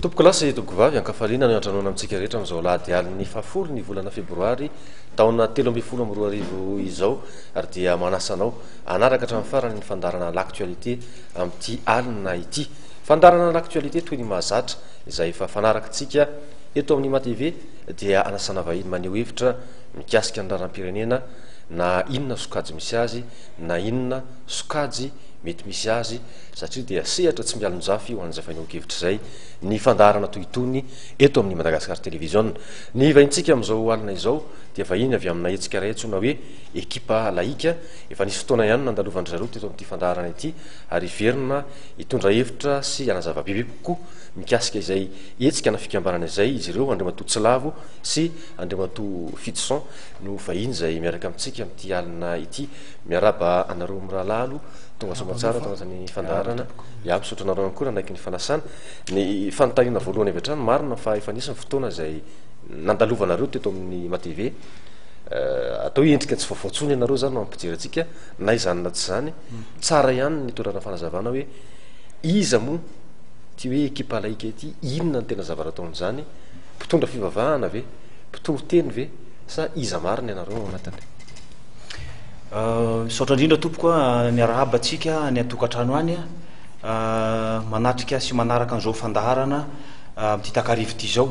Tompokolahy sy tompokovavy, ankafaliana no iantranoana amintsika rehetra amin'izao alahady alin'ny fahafolo ny volana febroary taona 2013 izao ary dia manasa anao hanaraka hatramin'ny farany ny fandaharana L'actualité amin'ity alina ity. Fandaharana L'actualité toy ny mahazatra izay efa fanarakintsika eto amin'ny MATV dia anasana vahiny maneho hevitra mikasika ny raharaham-pirenena na inona sokajy misy azy na inona sokajy mety misy azy satria dia sehatra tsy mialonjafy ho an'izay fanehoan-kevitra izay ny fandaharana toy itony eto amin'ny Madagascar Television. Ny vahintsika amin'izao alina izao dia vahiny avy amina hetsika iray antsoina hoe Ekipa Laika. Efa nisy fotoana ihany nandalovan-dry zareo teto amin'ity fandaharana ity ary hiverina hitondra hevitra sy hanazava bebe kokoa mikasika izay hetsika na fikambanana izay izy ireo, Andriamatoa Tsilavo sy Andriamatoa Fidison no vahiny izay miaraka amintsika amin'ity alina ity. Miarahaba anareo mirahalahy aloha, tonga soamantsara tao anatin'ny fandaharana. Ya, misaotra anareo ihany koa nanaiky ny fanasana. Ny fanontaniana voalohany avy hatrany, marina fa efa nisy ny fotoana izay nandalovanareo teto amin'ny MATV. Atao hoe endrika tsy vaovao intsony ianareo izany no hampijery antsika, na izany na tsy izany. Tsara ihany ny hitondrana fanazavana hoe iza moa ity hoe ekipa laika ity, inona no tena zavatra ataon'izany, mpitondra fivavahana ve, mpitory teny ve, sa iza marina ianareo ao anatiny? Misaotra indrindra tompoko a, miarahaba antsika any an-tokantrano any a, manatrika sy manaraka an'izao fandaharana amin'ity takariva ity izao.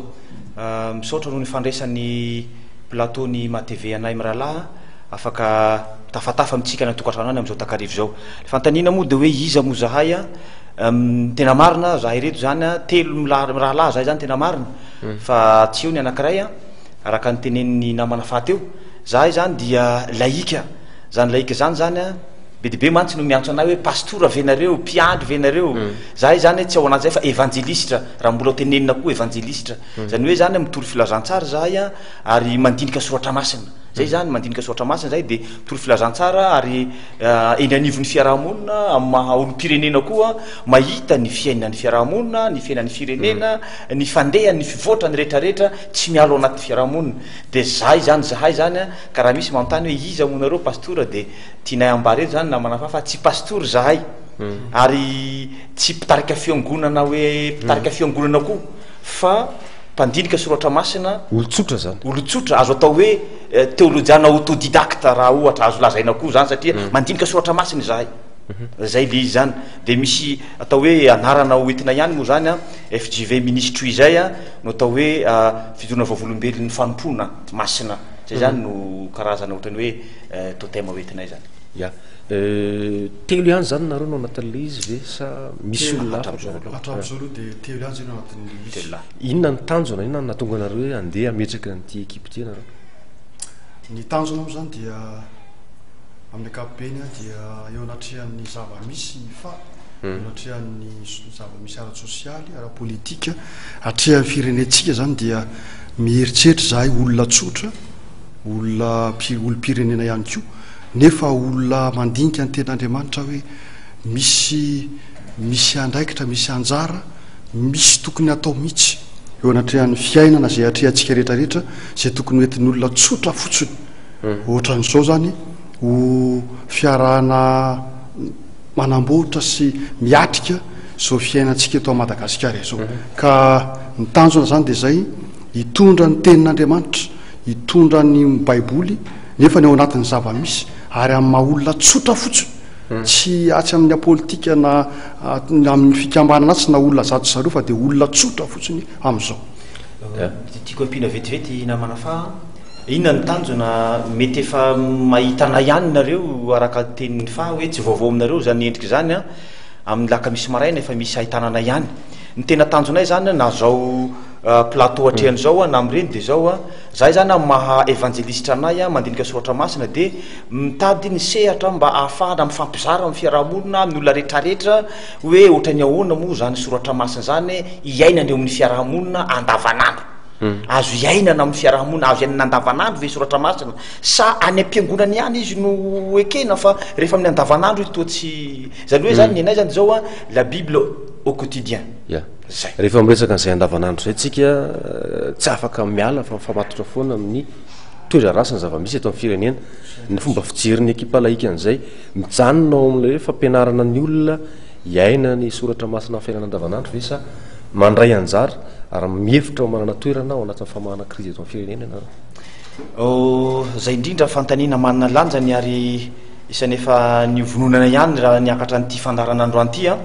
Misaotra noho ny fandraisan'ny plateau ny MATV anay mirahalahy afaka mitafatafa amintsika any an-tokantrano any amin'izao takariva izao. Ny fanontaniana moa dia hoe iza moa zahay a? Ny tena marina zahay ireto izany a, telo mirahalahy zahay izany tena marina fa tsy eo ny anankiray a, araka ny tenenin'ny namana faha teo. Zahay izany dia laïka. Izany laïka izany izany a, be dia be mantsy no miantso anay hoe pastora ve nareo, mpiandry ve nareo. Zahay izany tsy ao anatin'izay fa evanjelisitra, raha mbola ho tenenina koa evanjelisitra. Izany hoe izany mitory filazantsara izahay a, ary mandinika soratra masina. Zay izany, mandinika soratra masina izahay dia mitory filazantsara ary eny anivon'ny fiarahamonina, amin'ny maha olom-pirenena koa, mahita ny fiainan'ny fiarahamonina, ny fiainan'ny firenena, ny fandehany, ny fivoatrany rehetrarehetra, tsy miala ao anatin'ny fiarahamonina. Dia zahay zany, zahay zany an, ka raha misy manontany hoe iza moa nareo pastora dia tianay ambara eto zany namana fa fa tsy pastora zahay ary tsy mpitarika fiangonana hoe mpitarika fiangonana koa fa mpandinika soratra masina, Olon-tsotra zany. Olon-tsotra, azo atao hoe teolojiana autodidacte raha ohatra azo lazaina koa zany satria mandinika soratra masina izahay. Zay le izy zany. Dia misy atao hoe anarana ho entina ihany moa zany an, FJV Ministry zay an, no atao hoe fijoroana vavolombelon'ny fanompoana masina. Zay zany no karazana ohatran'ny hoe totem ho entinay zany. Ya. Telo ihany zany nareo no anatin'ilay izy ve sa misy olona hafa? Hatramin'izao aloha. Hatramin'izao aloha dia telo ihany zay no anatin'ilay izy. Telo lahy. Inona ny tanjona, inona no nahatonga anareo hoe handeha hametraka an'ity ekipa ity ianareo? Ny tanjona moa zany dia amin'ny ankapobeny dia eo anatrehan'ny zava-misy fa eo anatrehan'ny zava-misy ara-tsosialy, ara-politika, atrehan'ny firenentsika zany dia mieritreritra izahay olona tsotra, olona olom-pirenena ihany koa, nefa olona mandinika ny tenin'Andriamanitra hoe misy misy andraikitra, misy anjara, misy tokony hatao mihitsy eo anatrehan'ny fiainana izay atrehantsika rehetra rehetra, izay tokony ho entin'ny olona tsotra fotsiny. Ohatran'izao zany ho fiarahana manamboatra sy miatrika izao fiainantsika eto Madagasikara izao. Ka ny tanjona zany dia izay, hitondra ny tenin'Andriamanitra, hitondra ny Baiboly, nefa ny ao anatin'ny zava-misy, ary amin'ny maha olona tsotra fotsiny, tsy atsy amin'ny apolitika na amin'ny fikambanana atsy na olona zato sy zareo fa dia olona tsotra fotsiny amin'izao. Tiako ampiana vetivety namana fa inona ny tanjona, mety efa mahita anay ihany nareo araka ny tenin'i Fa hoe tsy vaovao aminareo izany endrika izany an, amin'ny lakamisy maraina efa misy ahitana anay ihany. Ny tena tanjonay izany na zao plateau atrehana izao na amin'ireny dia izao an, zahay izany amin'ny maha evanjelisitra anay mandinika soratra masina dia mitady ny sehatra mba ahafahana mifampizara amin'ny fiarahamonina, amin'ny olona retraretra hoe ohatran'ny ahoana moa izany soratra masina izany iainana eo amin'ny fiarahamonina andavanandro. Azo iainana amin'ny fiarahamonina, azo iainana andavanandro ve soratra masina sa any am-piangonana ihany izy no ekena fa rehefa amin'ny andavanandro izy toa tsy, izany hoe izany ny anay izany izao an, la bible au quotidien. Ya. Zay. Rehefa miresaka an'izay andavanandro izay tsika tsy afaka miala fa mifamatotra foana amin'ny toe-draharaha sy ny zava-misy eto amin'ny firenena. Ny fomba fijerin'ny ekipa laika an'izay, mijanona ao amin'ilay hoe fampianarana ny olona hiaina ny soratra masina amin'ny fiainana andavanandro ve sa. mandray anjara ary mihevitra ho manana toerana ao anatin'ny famahana krizy eto amin'ny firenena ianareo? Izay indrindra fanontaniana manana lanjany ary isan'ny efa nivononana ihany raha niakatra an'ity fandaharana androany ity an.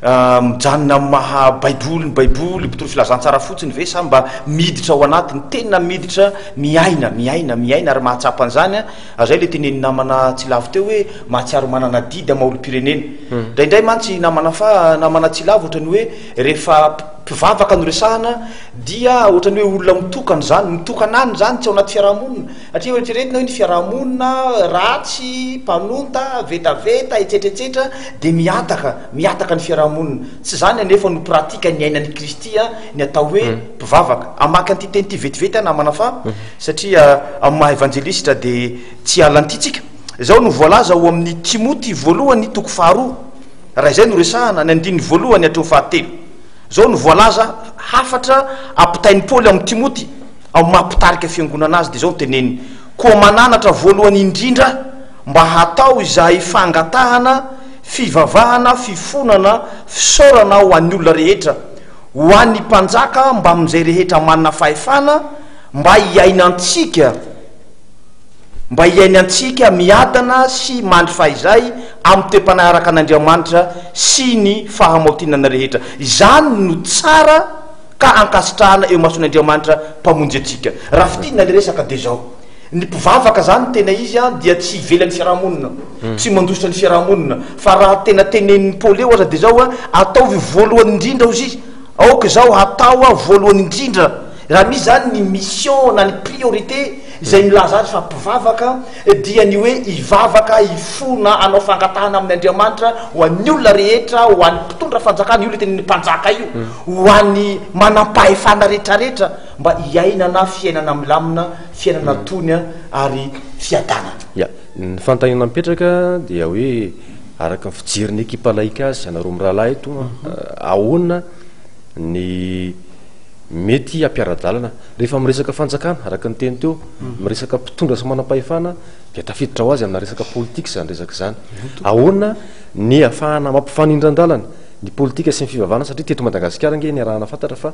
Mijanona amin'ny maha baiboly ny baiboly, mpitory filazantsara fotsiny ve sa mba miditra ao anatiny, tena miditra miaina, miaina, miaina ary mahatsapa an'izany an. Ary izay ilay tenenin'ny namana Tsilavo teo hoe mahatsiaro manana adidy amin'ny maha olom-pirenena. Indraindray mantsy namana fa namana Tsilavo ohatran'ny hoe rehefa mpivavaka no resahana dia ohatran'ny hoe olona mitokana izany, mitokana any izany tsy ao anaty fiaraha-monina. Satria eritreretina hoe ny fiaraha-monina ratsy, mpanonta, vetaveta, etsetra etsetra dia mihataka, mihataka ny fiaraha-monina. Tsy izany anefa no pratika niainan'i Kristy ny atao hoe mpivavaka. Hamaky an'ity teny ity vetivety aho namana fa satria amin'ny maha evanjelisitra dia tsy hiala an'ity tsika. Izao no voalaza ao amin'ny Timoty voalohany toko faharoa, raha izay no resahana, ny andininy voalohany hatreo fahatelo. Izao no voalaza, hafatra ampitain'i Paoly amin'i Timoty, amin'ny maha mpitarika fiangonana azy, dia izao no teneniny, Koa mananatra voalohany indrindra mba hatao izay fangatahana, fivavahana, fifonana, fisaorana ho an'ny olona rehetra, ho an'ny mpanjaka mbamin'izay rehetra manana fahefana, mba hiainantsika, mba hiainantsika miadana sy mandry fahizay amin'ny toe-panahy araka an'Andriamanitra sy ny fahamaotinana rehetra. Izany no tsara ka ankasitrahana eo imason'Andriamanitra Mpamonjy antsika. Raha fintinina ilay resaka dia izao, ny mpivavaka izany tena izy dia tsy ivelan'ny fiarahamonina, tsy mandositra ny fiarahamonina, fa raha tena tenenin'i Paoly eo aza dia izao, ataovy voalohany indrindra hozy izy, aoka izao hatao voalohany indrindra, raha misy izany ny mission na ny priorité izay milaza azy fa mpivavaka dia ny hoe hivavaka, hifona, hanao fangatahana amin' Andriamanitra ho an'ny olona rehetra, ho an'ny mpitondra fanjakana, io ilay tenin'ny mpanjaka io, ho an'ny manampahefana rehetrarehetra mba hiainana fiainana milamina, fiainana tony ary fiadanana. Ya, ny fanontaniana mipetraka dia hoe araka ny fijerin'ny ekipa laïka azy, ianareo mirahalahy eto, ahoana ny mety hampiara-dalana rehefa miresaka fanjakana, araka ny teny teo, miresaka mpitondra sy manam-pahefana dia tafiditra ho azy amina resaka politika izany resaka izany. Ahoana ny ahafahana mampifanindran-dalana ny politika sy ny fivavahana satria teto Madagasikara ange niarahana fantatra fa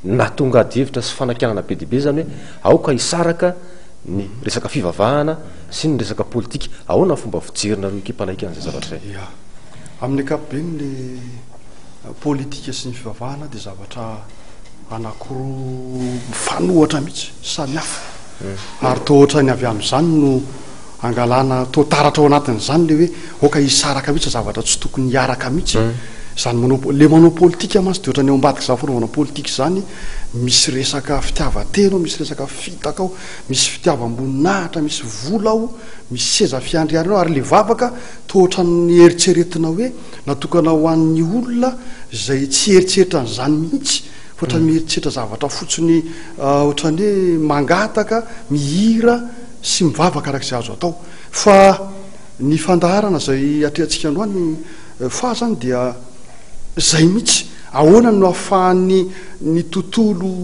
nahatonga adihevitra sy fanakianana be dia be izany hoe aoka hisaraka ny resaka fivavahana sy ny resaka politika. Ahoana ny fomba fijerinareo ekipa laika an'izay zavatra izay? Ya. Amin'ny ankapobeny ny politika sy ny fivavahana dia zavatra anankiroa mifanohatra mihitsy, samy hafa. Ary toa ohatran'ny avy amin'izany no angalana, toa taratra ao anatin'izany ilay hoe aoka hisaraka mihitsy zavatra tsy tokony hiaraka mihitsy. Izany manao, ilay manao politika mantsy dia ohatran'ny ao ambadik'izany fanaovana politika izany, misy resaka fitiavan-tena ao, misy resaka fitaka ao, misy fitiavam-boninahitra, misy vola ao, misy seza fiandrianana ao, ary ilay vavaka toa ohatran'ny eritreretina hoe natokana ho an'ny olona izay tsy hieritreritra an'izany mihitsy fa ohatran'ny mieritreritra zavatra fotsiny ohatran'ny hoe mangataka, mihira sy mivavaka araka izay azo atao. Fa ny fandaharana izay atrehantsika androany fa izany dia izay mihitsy, ahoana no ahafahan'ny ny tontolo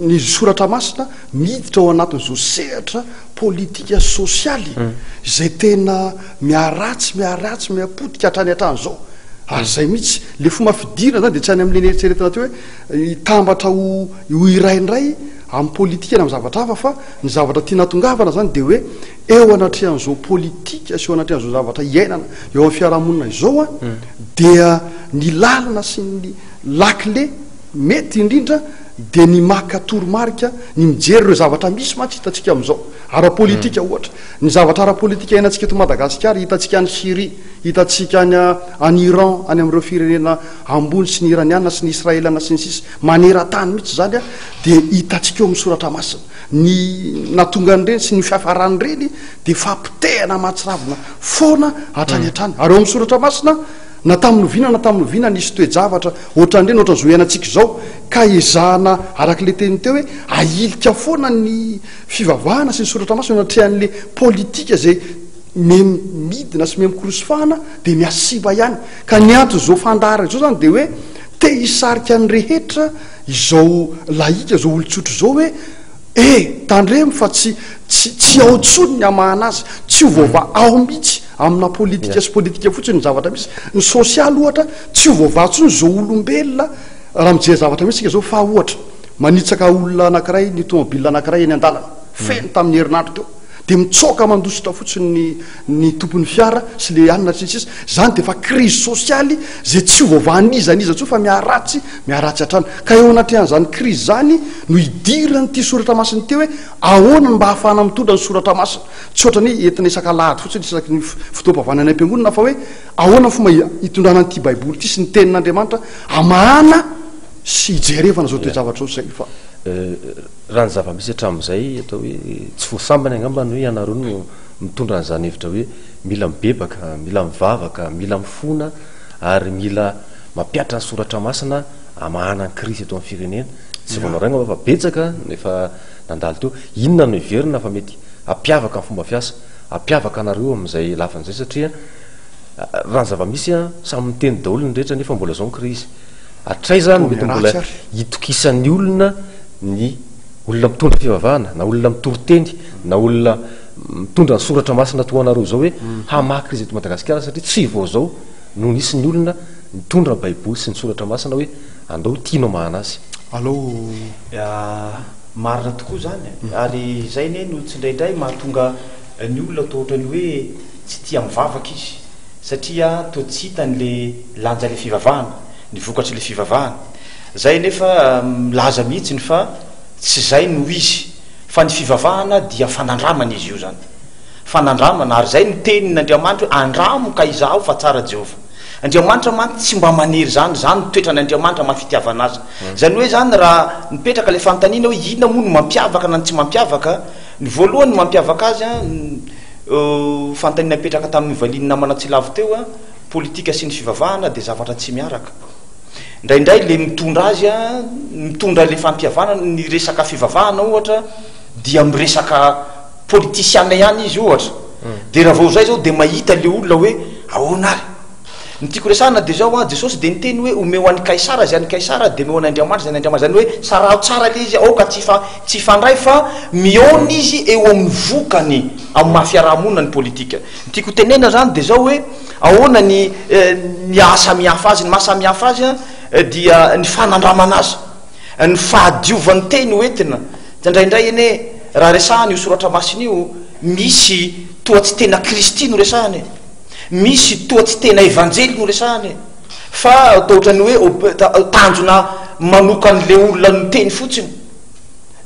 ny soratra masina miditra ao anatin'izao sehatra politika sy sosialy izay tena Miharatsy, miharatsy, mihapotika hatrany hatrany izao. Ary izay mihitsy, ilay fomba fidirana izany dia tsy any amin'ilay neritreretina teo hoe hitambatra ho ho iray indray amin'ny politika na amin'ny zavatra hafa fa ny zavatra tiana hatongavana izany dia hoe eo anatrehan'izao politika sy eo anatrehan'izao zavatra iainana eo amin'ny fiarahamonina izao an, dia ny lalana sy ny lakile mety indrindra dia ny maka toromarika, ny mijery ireo zavatra misy mantsy hitantsika amin'izao, ara-politika ohatra. Ny zavatra ara-politika iainantsika eto Madagasikara, hitantsika any Syrie, hitantsika any any Iran, any amin'ireo firenena ambony sy ny Iraniana sy ny Israeliana sy ny sisa, maneran-tany mihitsy izany dia hitantsika eo amin'ny soratra masina. Ny nahatonga an'ireny sy ny fiafaran'ireny dia fahapotehana mahatsiravina foana hatrany hatrany. Ary eo amin'ny soratra masina, na tamin'ny oviana na tamin'ny oviana nisy toe-javatra ohatran'ireny, ohatran'izao iainantsika izao, ka ezahana araka ilay teny teo hoe ahilika foana ny fivavahana sy ny soratra masina eo anatrehan'le politika izay miha midina sy miha mikorosifahana dia mihasimba ihany. Ka ny anton'izao fandaharana izao izany dia hoe te hisarika ny rehetra izao lahika izao olon-tsotra izao hoe eh tandremo fa tsy tsy tsy ao intsony ny hamahana azy, tsy ho voavaha ao mihitsy amina politika sy politika fotsiny ny zavatra misy. Ny sosialy ohatra tsy ho voavaha intsony izao olombelona. Raha mijery zavatra mihitsy isika izao fa ohatra, manitsaka olona anankiray ny tomobile anankiray eny an-dalana, feno tamin'ny herinandro teo, dia mitsoaka mandositra fotsiny ny ny tompon'ny fiara sy le anona sy ny sisa, izany dia efa crise sosialy izay tsy ho voavahan'iza n'iza intsony fa miharatsy miharatsy hatrany. Ka eo anatrehan'izany crise izany no idiran'ity soratra masina ity hoe ahoana no mba ahafahana mitondra ny soratra masina, tsy ohatran'ny hoe entina isak'alahady fotsiny isaky ny fotoam-pivavahana any am-piangonana fa hoe Ahoana ny fomba hitondrana an'ity Baiboly ity sy ny Tenin'Andriamanitra hamahana sy hijerevana izao toe-javatra izao izay fa. Raha ny zava-misy hatramin'izay, atao hoe tsy vao sambany angamba ny hoe ianareo no mitondra an'izany hevitra hoe mila mibebaka, mila mivavaka, mila mifona ary mila mampihatra ny soratra masina hamahana ny krizy eto amin'ny firenena. Tsy vao nareo angamba fa betsaka no efa nandalo teo. Inona no heverina fa mety hampiavaka ny fomba fiasa, hampiavaka anareo amin'izay lafiny izay satria Raha ny zava-misy an, samy miteny daholo ny rehetra nefa mbola zao ny krizy. Hatraiza no mety mbola hitokisan'ny olona ny olona mitondra fivavahana, na olona mitory teny, na olona mitondra ny soratra masina toa anareo izao hoe hamaha krizy eto Madagasikara satria tsy vao izao no nisy ny olona nitondra ny baiboly sy ny soratra masina hoe andao ity no hamahana azy. Alao. Marina tokoa izany, ary izay anie no tsindraindray mahatonga ny olona toa ohatran'ny hoe Tsy tia mivavaka izy satria toa tsy hitany le lanja le fivavahana, ny vokatry le fivavahana. Zay anefa milaza mihitsiny fa tsy zay no izy fa ny fivavahana dia fanandramana izy io zany. Fanandramana ary zay no tenin Andriamanitra hoe andramo ka izaho fa tsara Jehovah. Andriamanitra mantsy tsy mba manery zany, zany no toetran Andriamanitra maha fitiavana azy. Zany hoe zany raha mipetraka le fanontaniana hoe inona moa no mampiavaka na ny tsy mampiavaka, ny voalohany mampiavaka azy an, Fanontaniana nipetraka tamin'ny valian'ny namana Tsilavo teo, politika sy ny fivavahana dia zavatra tsy miaraka. Indraindray le mitondra azy, mitondra le fampihavanana, ny resaka fivavahana ohatra dia miresaka politisiana ihany izy ohatra. Dia raha vao izay zao dia mahita le olona hoe ahoana ary? Ny tiako resahana dia izao an, Jesosy dia niteny hoe omeo an'i Kaisara izay an'i Kaisara dia omeo an'Andriamanitra izay an'Andriamanitra. Izany hoe saraho tsara ilay izy, aoka tsy hifa, tsy hifandray fa mihaona izy eo amin'ny vokany amin'ny maha fiaraha-monina ny politika. Ny tiako hotenenina izany dia izao hoe ahoana ny ny hahasamihafa azy, ny mahasamihafa azy an dia ny fanandramana azy, ny fahadiovan'ny teny hoentina. Indraindray anie raha resahana io soratra masina io misy toa tsy tena Kristy no resahana e. Misy toa tsy tena evanjely no resahana e! Fa toa ohatran'ny hoe tanjona manokan'le olona niteny fotsiny.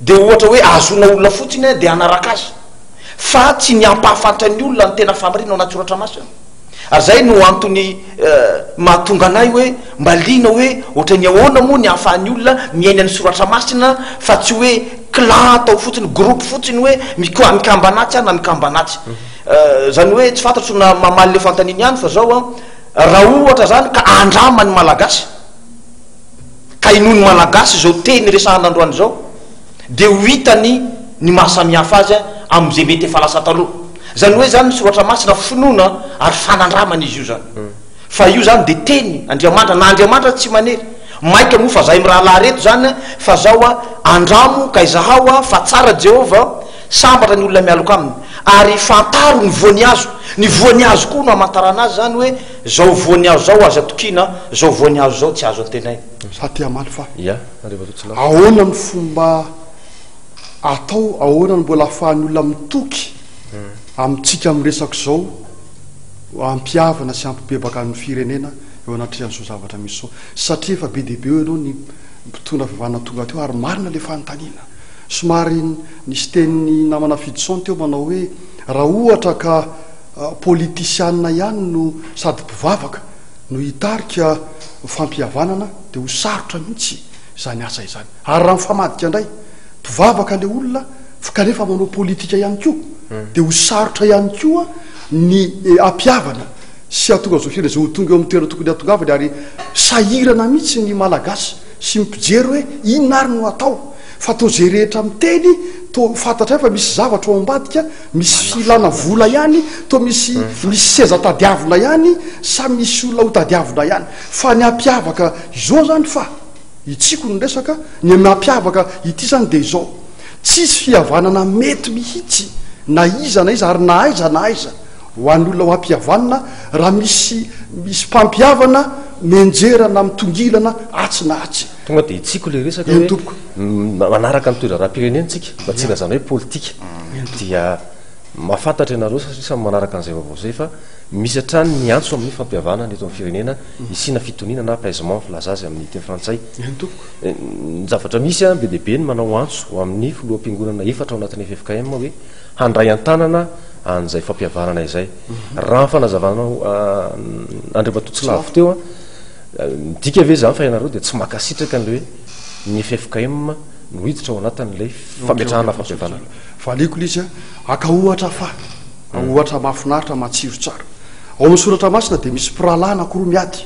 De ohatra hoe ahazoana olona fotsiny de hanaraka azy. Fa tsy ny hampahafantatra ny olona ny tena fahamarinana ao anaty soratra masina. Ary zay no antony mahatonga anay hoe mba liana hoe ohatran'ny ahoana moa ny ahafahan'ny olona miaina ny soratra masina fa tsy hoe clan atao fotsiny, groupe fotsiny hoe mikambana atsy aho na mikambana atsy. Zany hoe tsy fantatro na mamaly le fanontaniana ihany fa zao an, raha ohatra zany ka andraman'ny Malagasy, ka inoan'ny Malagasy izao teny resahana androany izao, dia ho hitany ny maha samihafa azy amin'izay mety efa lasa taloha. Zany hoe zany ny soratra masina finoana ary fanandramana izy io zany. Fa io zany dia teny Andriamanitra, na Andriamanitra tsy manery. Maika moa fa zahay mirahalahy reto zany fa zao an, andramo ka izahao an, fa tsara Jehovah, Sambatra ny olona mialoka aminy. Ary fantaro ny voan'ny hazo. Ny voan'ny hazo koa no hamantarana azy izany hoe zao voan'ny hazo zao azo atokiana, zao voan'ny hazo zao tsy azo antenaina. Za te hamaly fa Ya, Andriamatoa Tsilahy. ahoana ny fomba atao, ahoana no mbola ahafahan'ny olona mitoky amintsika miresaka izao hampihavana sy hampibebaka ny firenena eo anatrehan'izao zavatra misy izao. Satria efa be dia be eo ianao ny mpitondra fivavahana tonga teo ary marina ilay fanontaniana. Somary nisy tenin'ny namana Fidson teo manao hoe raha ohatra ka politisianina ihany no sady mpivavaka no hitarika fampihavanana dia ho sarotra mihitsy izany asa izany. Ary raha mifamadika indray, mpivavaka ilay olona kanefa manao politika ihany koa dia ho sarotra ihany koa ny hampihavana sy hahatonga an'izao firenena izao ho tonga eo amin'ny toerana tokony hahatongavany ary sahirana mihitsy ny Malagasy sy ny mpijery hoe inona ary no atao. Fa toa izay rehetra miteny toa fantatray fa misy zavatra ao ambadika, misy filana vola ihany, toa misy misy seza tadiavina ihany, sa misy olona ho tadiavina ihany. Fa ny hampiavaka izao zany fa, itsiko ny resaka, ny mampiavaka ity zany dia izao, tsisy fihavanana mety mihitsy na iza na iza ary na aiza na aiza ho an'ny olona ho ampihavanina raha misy misy mpampihavana. mianjera na mitongilana atsy na atsy. Tonga dia hitsiko ilay resaka Eny hoe tompoko. manaraka ny toe-draharaham-pirenena isika, mba tsy hilazana hoe politika. Dia mahafantatra ianareo satria samy manaraka an'izay vaovao izay fa misy hatrany ny antso amin'ny fampihavanana eto amin'ny firenena, hisiana fitoniana na apaisement filaza azy amin'ny teny frantsay. Eny tompoko. Ny zavatra misy, be dia be ny manao antso ho amin'ny filoham-piangonana efatra ao anatin'ny ffkm hoe handray an-tanana an'izay fampihavanana izay. Raha ny fanazavanao Andriamatoa Tsilavo teo, midika ve izany fa ianareo dia tsy mankasitraka an'ilay hoe ny ffkm no hiditra ao anatin'ilay fametrahana fampihavanana? Valiako ilay izy, haka ohatra fa, ohatra mahafinaritra, matsiro tsara. Ao amin'ny soratra masina dia misy mpirahalahy anankiroa miady,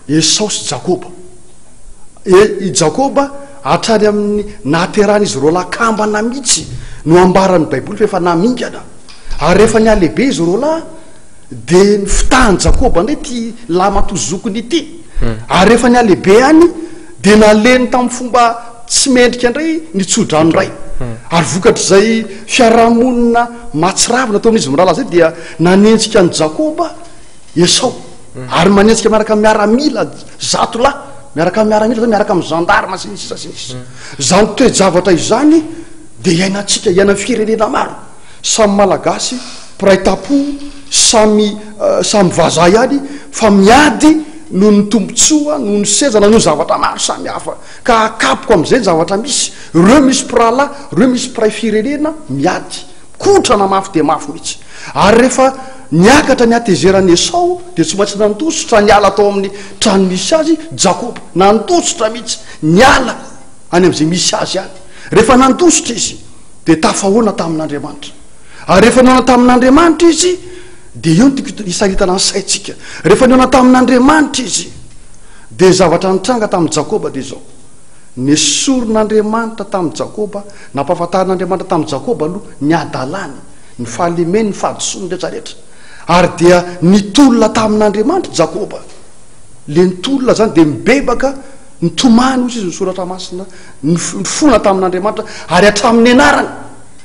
Esao sy Jakoba. E, i Jakoba, hatrany amin'ny nahaterahan'izy roalahy kambana mihitsy no ambaran'ny Baiboly fa efa namingana. Ary rehefa nihalehibe izy roalahy, dia nifitahan'i Jakoba indray ity lahimatoa zokiny ity. Ary rehefa nihalehibe ihany, dia naleny tamin'ny fomba tsy mendrika indray ny tsodrano iray. Ary vokatr'izay fiarahamonina mahatsiravina teo amin'izy mirahalahy izay, dia nanenjika an'i Jakoba Esao. Ary manenjika miaraka amin'ny miaramila zatolahy, miaraka amin'ny miaramila zany, miaraka amin'ny gendarme sy ny sisa sy ny sisa. Izany toe-javatra izany dia iainantsika, iainan'ny firenena maro. Samy Malagasy, mpiray tampo, samy samy vazaha ihany fa miady noho ny tombontsoa, noho ny seza na noho ny zavatra maro samy hafa. Ka akapoka amin'izay ny zavatra misy. Ireo misy mpirahalahy, ireo misy mpiray firenena miady. Kotrana mafy dia mafy mihitsy. Ary rehefa niakatra ny hatezeran'i Esao, dia tsy maintsy nandositra niala tao amin'ny trano nisy azy Jakoba. Nandositra mihitsy, niala any amin'izay misy azy any. Rehefa nandositra izy, dia tafahoana tamin'Andriamanitra. Ary rehefa nihaona tamin'Andriamanitra izy, dia eo no tiako hisaritana ny saintsika. Rehefa nihaona tamin'Andriamanitra izy, dia ny zavatra nitranga tamin'i Jakoba dia izao, nesorin'Andriamanitra tamin'i Jakoba, nampahafantarin'Andriamanitra tamin'i Jakoba aloha ny hadalany, ny fahalemeny, ny fahadisoany rehetra rehetra. Ary dia nitolona tamin'Andriamanitra Jakoba. Le nitolona zany dia mibebaka, nitomany hozy izy ny soratra masina, nifona tamin'Andriamanitra, ary hatramin'ny nianarany,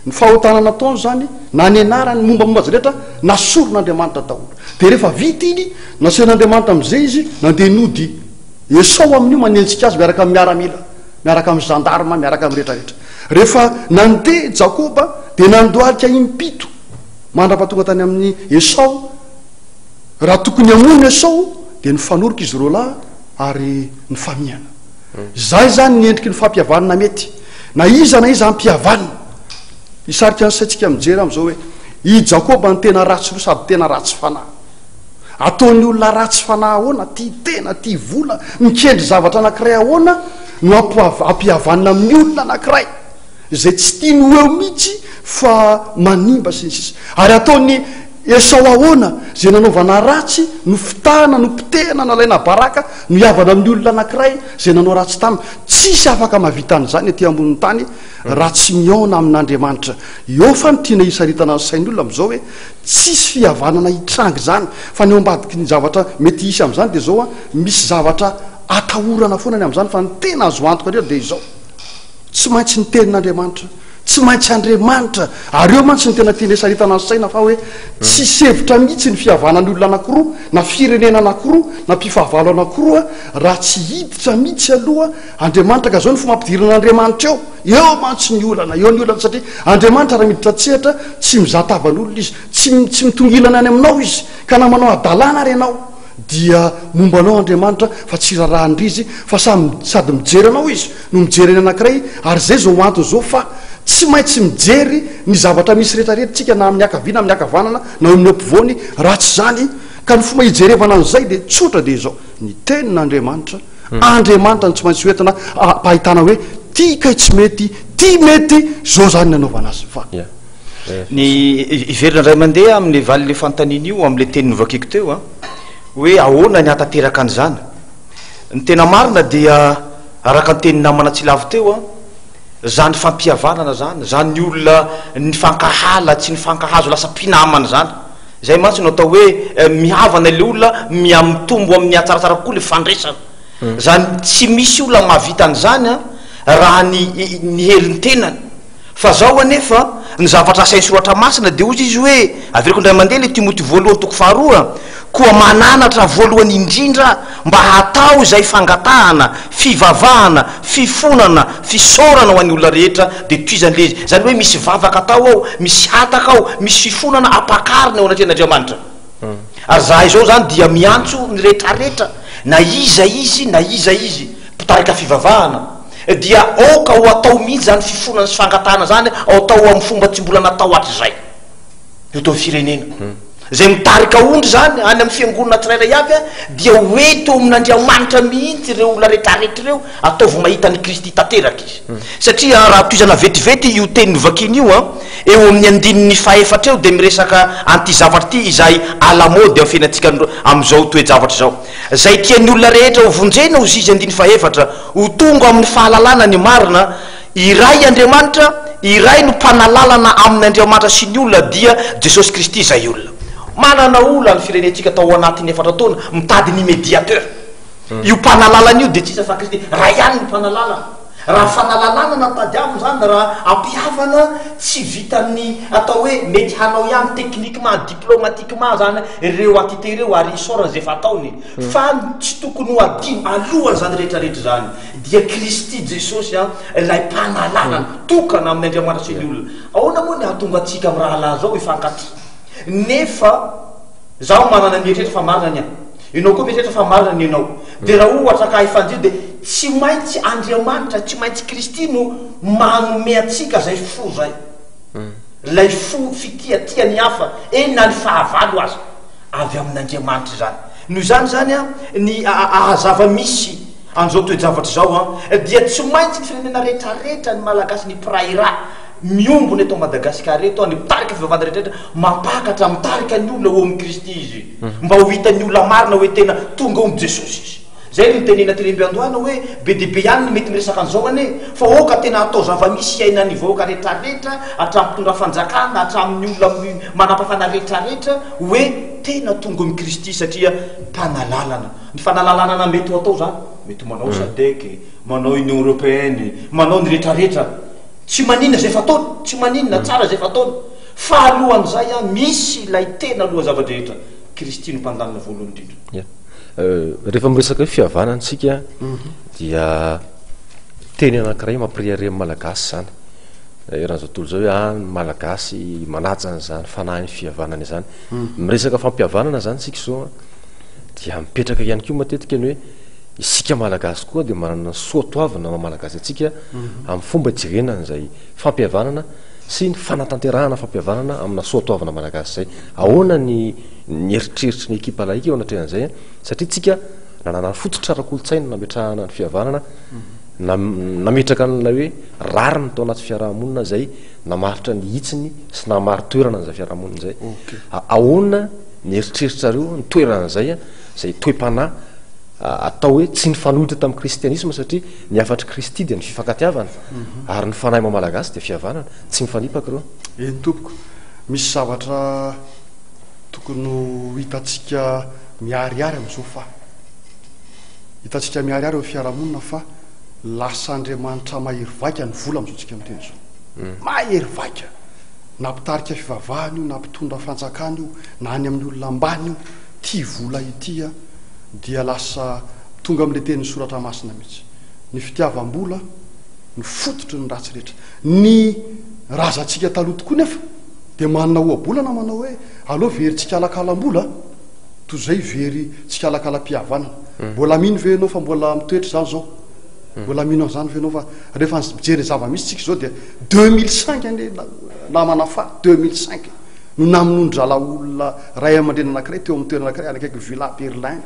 ny fahotana nataony zany, na nianarany mombamomba azy rehetra, nasoron'Andriamanitra daholo. Dia rehefa vita iny, nasain'Andriamanitra amin'izay izy nandeha nody. Esao amin'io manenjika azy miaraka amin'ny miaramila, miaraka amin'ny gendarme, miaraka amin'ny rehetra rehetra. Rehefa nandeha Jakoba dia nandohalika impito mandra-pahatonga tany amin'i Esao. Raha tokony hamono Esao dia nifanoroka izy roalahy ary nifamihana. Izay izany ny endriky ny fampihavanana mety. Na iza na iza ampihavanina. Hisarika ny saintsika mijery amin'izao hoe i Jakoba no tena ratsy loha sady tena ratsy fanahy. Ataon'ny olona ratsy fanahy ahoana, tia tena, tia vola, mikendry zavatra anankiray ahoana no ampihavanina amin'ny olona anankiray izay tsy tiany ho eo mihitsy fa manimba sy ny sisa. Ary ataon'i Esao ahoana izay nanaovana ratsy, nofitahana, nopotehana, nalaina baraka, no hihavana amin'ny olona anankiray izay nanao ratsy taminy. Tsisy afaka mahavita an'izany ety ambonin'ny tany raha tsy mihaona amin'Andriamanitra. Eo fa ny tiana hisaritana ny sain'ny olona amin'izao hoe Tsisy fihavanana hitranga izany fa ny ao ambadiky ny zavatra mety hisy amin'izany dia izao an, misy zavatra atahorana foana ny amin'izany fa ny tena azo antoka indrindra dia izao, tsy maintsy ny tenin'Andriamanitra, tsy maintsy Andriamanitra, ary eo mantsy ny tena tiana hisaritana ny saina fa hoe tsisy hevitra mihitsy ny fihavanan'ny olona anankiroa na firenena anankiroa na mpifahavalo anankiroa raha tsy hiditra mihitsy aloha Andriamanitra ka izao ny fomba ampidirana an'Andriamanitra eo. Eo mantsy ny olana, eo ny olana satria Andriamanitra raha miditra an-tsehatra tsy mizaha tavan'olona izy, tsy tsy mitongilana any aminao izy, ka na manao hadalana ary ianao dia momba anao Andriamanitra fa tsy rarahan-dry izy fa samy sady mijery anao izy no mijery ny anankiray ary izay izao antony izao fa tsy maintsy mijery ny zavatra misy rehetra rehetra tsika na amin'ny ankavia na amin'ny ankavanana na eo amin'ny ampovoany raha tsy izany ka ny fomba hijerevana an'izay dia tsotra dia izao ny tenin'Andriamanitra Andriamanitra no tsy maintsy hoentina ampahitana hoe ty kay tsy mety, ty mety, zao zany ny anaovana azy fa. Ny hiverina indray mandeha amin'ilay valin'ilay fanontaniana io amin'ilay teny novakiko teo an, hoe ahoana ny hahatanteraka an'izany. Ny tena marina dia araka ny tenin'ny namana Tsilavo teo an, izany fampihavanana izany, izany olona nifankahala tsy nifankahazo lasa mpinamana izany. Izay mantsy no atao hoe mihavana ilay olona, miha-mitombo amin'ny hatsaratsara kokoa ilay fandraisana. Izany tsy misy olona mahavita an'izany an, raha ny ny herin'ny tenany. Fa zao anefa, ny zavatra asain'ny Soratra Masina dia hozy izy hoe, averiko indray mandeha ilay Timoty voalohany toko faharoa, koa mananatra voalohany indrindra mba hatao izay fangatahana, fivavahana, fifonana, fisaorana ho an'ny olona rehetra, dia tohizany ilay izy. Izany hoe misy vavaka atao ao, misy hataka ao, misy fifonana ampakarina eo anatrehan'Andriamanitra. Ary izahay izao izany dia miantso ny rehetrarehetra, na iza izy na iza izy, mpitarika fivavahana, dia aoka ho atao mihitsy izany fifonana sy fangatahana izany, atao amin'ny fomba tsy mbola natao hatrizay eto amin'ny firenena. Izay mitarika ondry izany any amin'ny fiangonana tsirairay avy dia ho ento eo amin'Andriamanitra mihitsy ireo olona rehetrarehetra ireo, ataovy mahita an'i Kristy tanteraka izy. Satria raha tohizana vetivety io teny novakiana io an, eo amin'ny andininy fahefatra eo dia miresaka an'ity zavatra ity izay à la mode eo amin'ny fiainantsika amin'izao toe-javatra izao. Izay tian'ny olona rehetra ho vonjena hozy izy andininy fahefatra, ho tonga amin'ny fahalalana ny marina, Iray Andriamanitra, iray no mpanalalana amin' Andriamanitra sy ny olona dia Jesosy Kristy izay olona. Manana olona ny firenentsika tao anatin'ny efatra taona mitady ny mediateur. Io mpanalalana io dia tsy iza fa Kristy. Ray ihany no mpanalalana. Raha fanalalana no tadiavina izany, raha ampihavana tsy vitan'ny atao hoe mety hanao ihany techniquement, diplomatiquement izany ireo entité ireo ary isaorana izay efa ataony fa tsy tokony ho adino alohan'izany rehetra rehetra izany dia Kristy Jesosy an, ilay mpanalalana tokana amin' Andriamanitra sy ny olona. Ahoana moa ny hahatonga antsika mirahalahy izao hifankatia nefa zaho manana ny eritreritra fa marina ny ahy, ianao koa mieritreritra fa marina ny anao. Dia raha ohatra ka hifandio dia tsy maintsy Andriamanitra, tsy maintsy Kristy no manome antsika izay fo izay. Ilay fo fitia tia ny hafa, eny na ny fahavalo aza. Avy amin'Andriamanitra izany. Noho izany izany an, ny ahazava-misy an'izao toe-javatra izao an, dia tsy maintsy ny firenena rehetrarehetra, ny Malagasy, ny mpiray rà miombona eto Madagasikara eto, ny mpitarika fivavahana rehetrarehetra, mampakatra, mitarika ny olona ho ao amin'i Kristy izy, mba ho hitan'ny olona marina hoe tena tonga ao amin'i Jesosy izy. Izay no nitenenana teny am-piandohana hoe be dia be ihany ny mety miresaka an'izao anie, fa aoka tena hatao zava-misy hiainan'ny vahoaka rehetrarehetra, hatramin'ny mpitondra fanjakana, hatramin'ny olona manampahefana rehetrarehetra, hoe tena tonga ao amin'i Kristy satria mpanalalana. Ny fanalalanana mety ho atao izany, mety manao Sadec, manao Union Européenne, manao ny rehetrarehetra, tsy maninona izay fataony, tsy maninona, tsara izay fataony, fa alohan'izay an, misy ilay tena alohan'ny zava-drehetra, Kristy no mpandalina voalohany indrindra. Ya. Rehefa miresaka hoe fihavanana isika dia teny anankiray mampirehareha ny Malagasy izany. Eran'izao tontolo izao hoe ah, ny Malagasy manaja an'izany fanahin'ny fihavanana izany. Miresaka fampihavanana izany isika izao an, dia mipetraka ihany koa matetika ny hoe isika Malagasy koa dia manana ny soatoavina maha Malagasy antsika amin'ny fomba ijerena an'izay fampihavanana sy ny fanatanterahana fampihavanana amina soatoavina Malagasy izay. Ahoana ny ny eritreritry ny ekipa laika eo anatrehan'izay satria tsika nanana fototra ara-kolontsaina nametrahana ny fihavanana, nametraka an'ilay hoe rariny tao anaty fiarahamonina izay namaritra ny hitsiny sy nahamari-toerana an'izay fiarahamonina izay. Ahoana ny eritreritrareo ny toeran'izay, izay toe-panahy atao hoe tsy nifanohitra tamin'ny kristianisma satria ny hafatr'i Kristy dia ny fifankatiavana ary ny fanahy maha malagasy dia fihavanana, tsy mifanipaka ireo. Eny tompoko, misy zavatra tokony ho hitantsika miharihary amin'izao fa hitantsika miharihary eo amin'ny fiarahamonina fa lasa Andriamanitra mahery vaika ny vola amin'izao tsika miteny izao. Mahery vaika! Na mpitarika fivavahana io, na mpitondra fanjakana io, na any amin'ny olona ambany io, tia vola ity dia lasa tonga amin'ilay tenin'ny soratra masina mihitsy. Ny fitiavam-bola no fototry ny ratsy rehetra. Ny razantsika taloha tokoa nefa dia manana ohabolana manao hoe aleo very tsikalakalam-bola toy izay very tsikalakalam-pihavanana. Mbola mino ve ianao fa mbola mitoetra izany izao? Mbola mino an'izany ve ianao fa rehefa mijery ny zava-misy tsika izao dia 2005 anie namana fa 2005 no namonoan-drahalahy olona ray aman-dreny anankiray teo amin'ny toerana anankiray any akaiky Villa Berlin.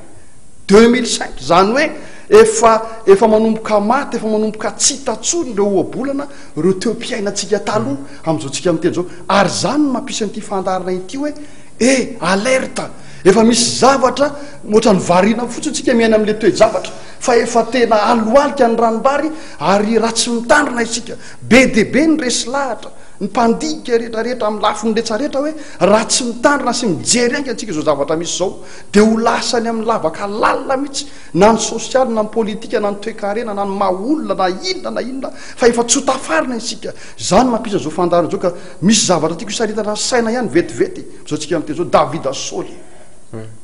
2005, izany hoe efa efa manomboka maty, efa manomboka tsy hita intsony ireo ohabolana, ireo teo-piainantsika taloha amin'izao tsika miteny izao. Ary izany no mampisy an'ity fandaharana ity hoe eh, alerte! Efa misy zavatra ohatran'ny variana fotsiny tsika miaina amin'ilay toe-javatra fa efa tena alohalika ny ranombary ary raha tsy mitandrina isika, be dia be ny resy lahatra. Ny mpandinika rehetra rehetra amin'ny lafiny rehetra rehetra hoe raha tsy mitandrina sy mijery haingana tsika izao zavatra misy izao dia ho lasa any amin'ny lavaka lalina mihitsy na ny sosialy na ny politika na ny toekarena na ny maha olona na inona na inona fa efa tsy ho tafarina isika. Izany mampisy an'izao fandaharana izao ka misy zavatra tiako hisaritana ny saina ihany vetivety amin'izao tsika miteny izao Davida Saoly.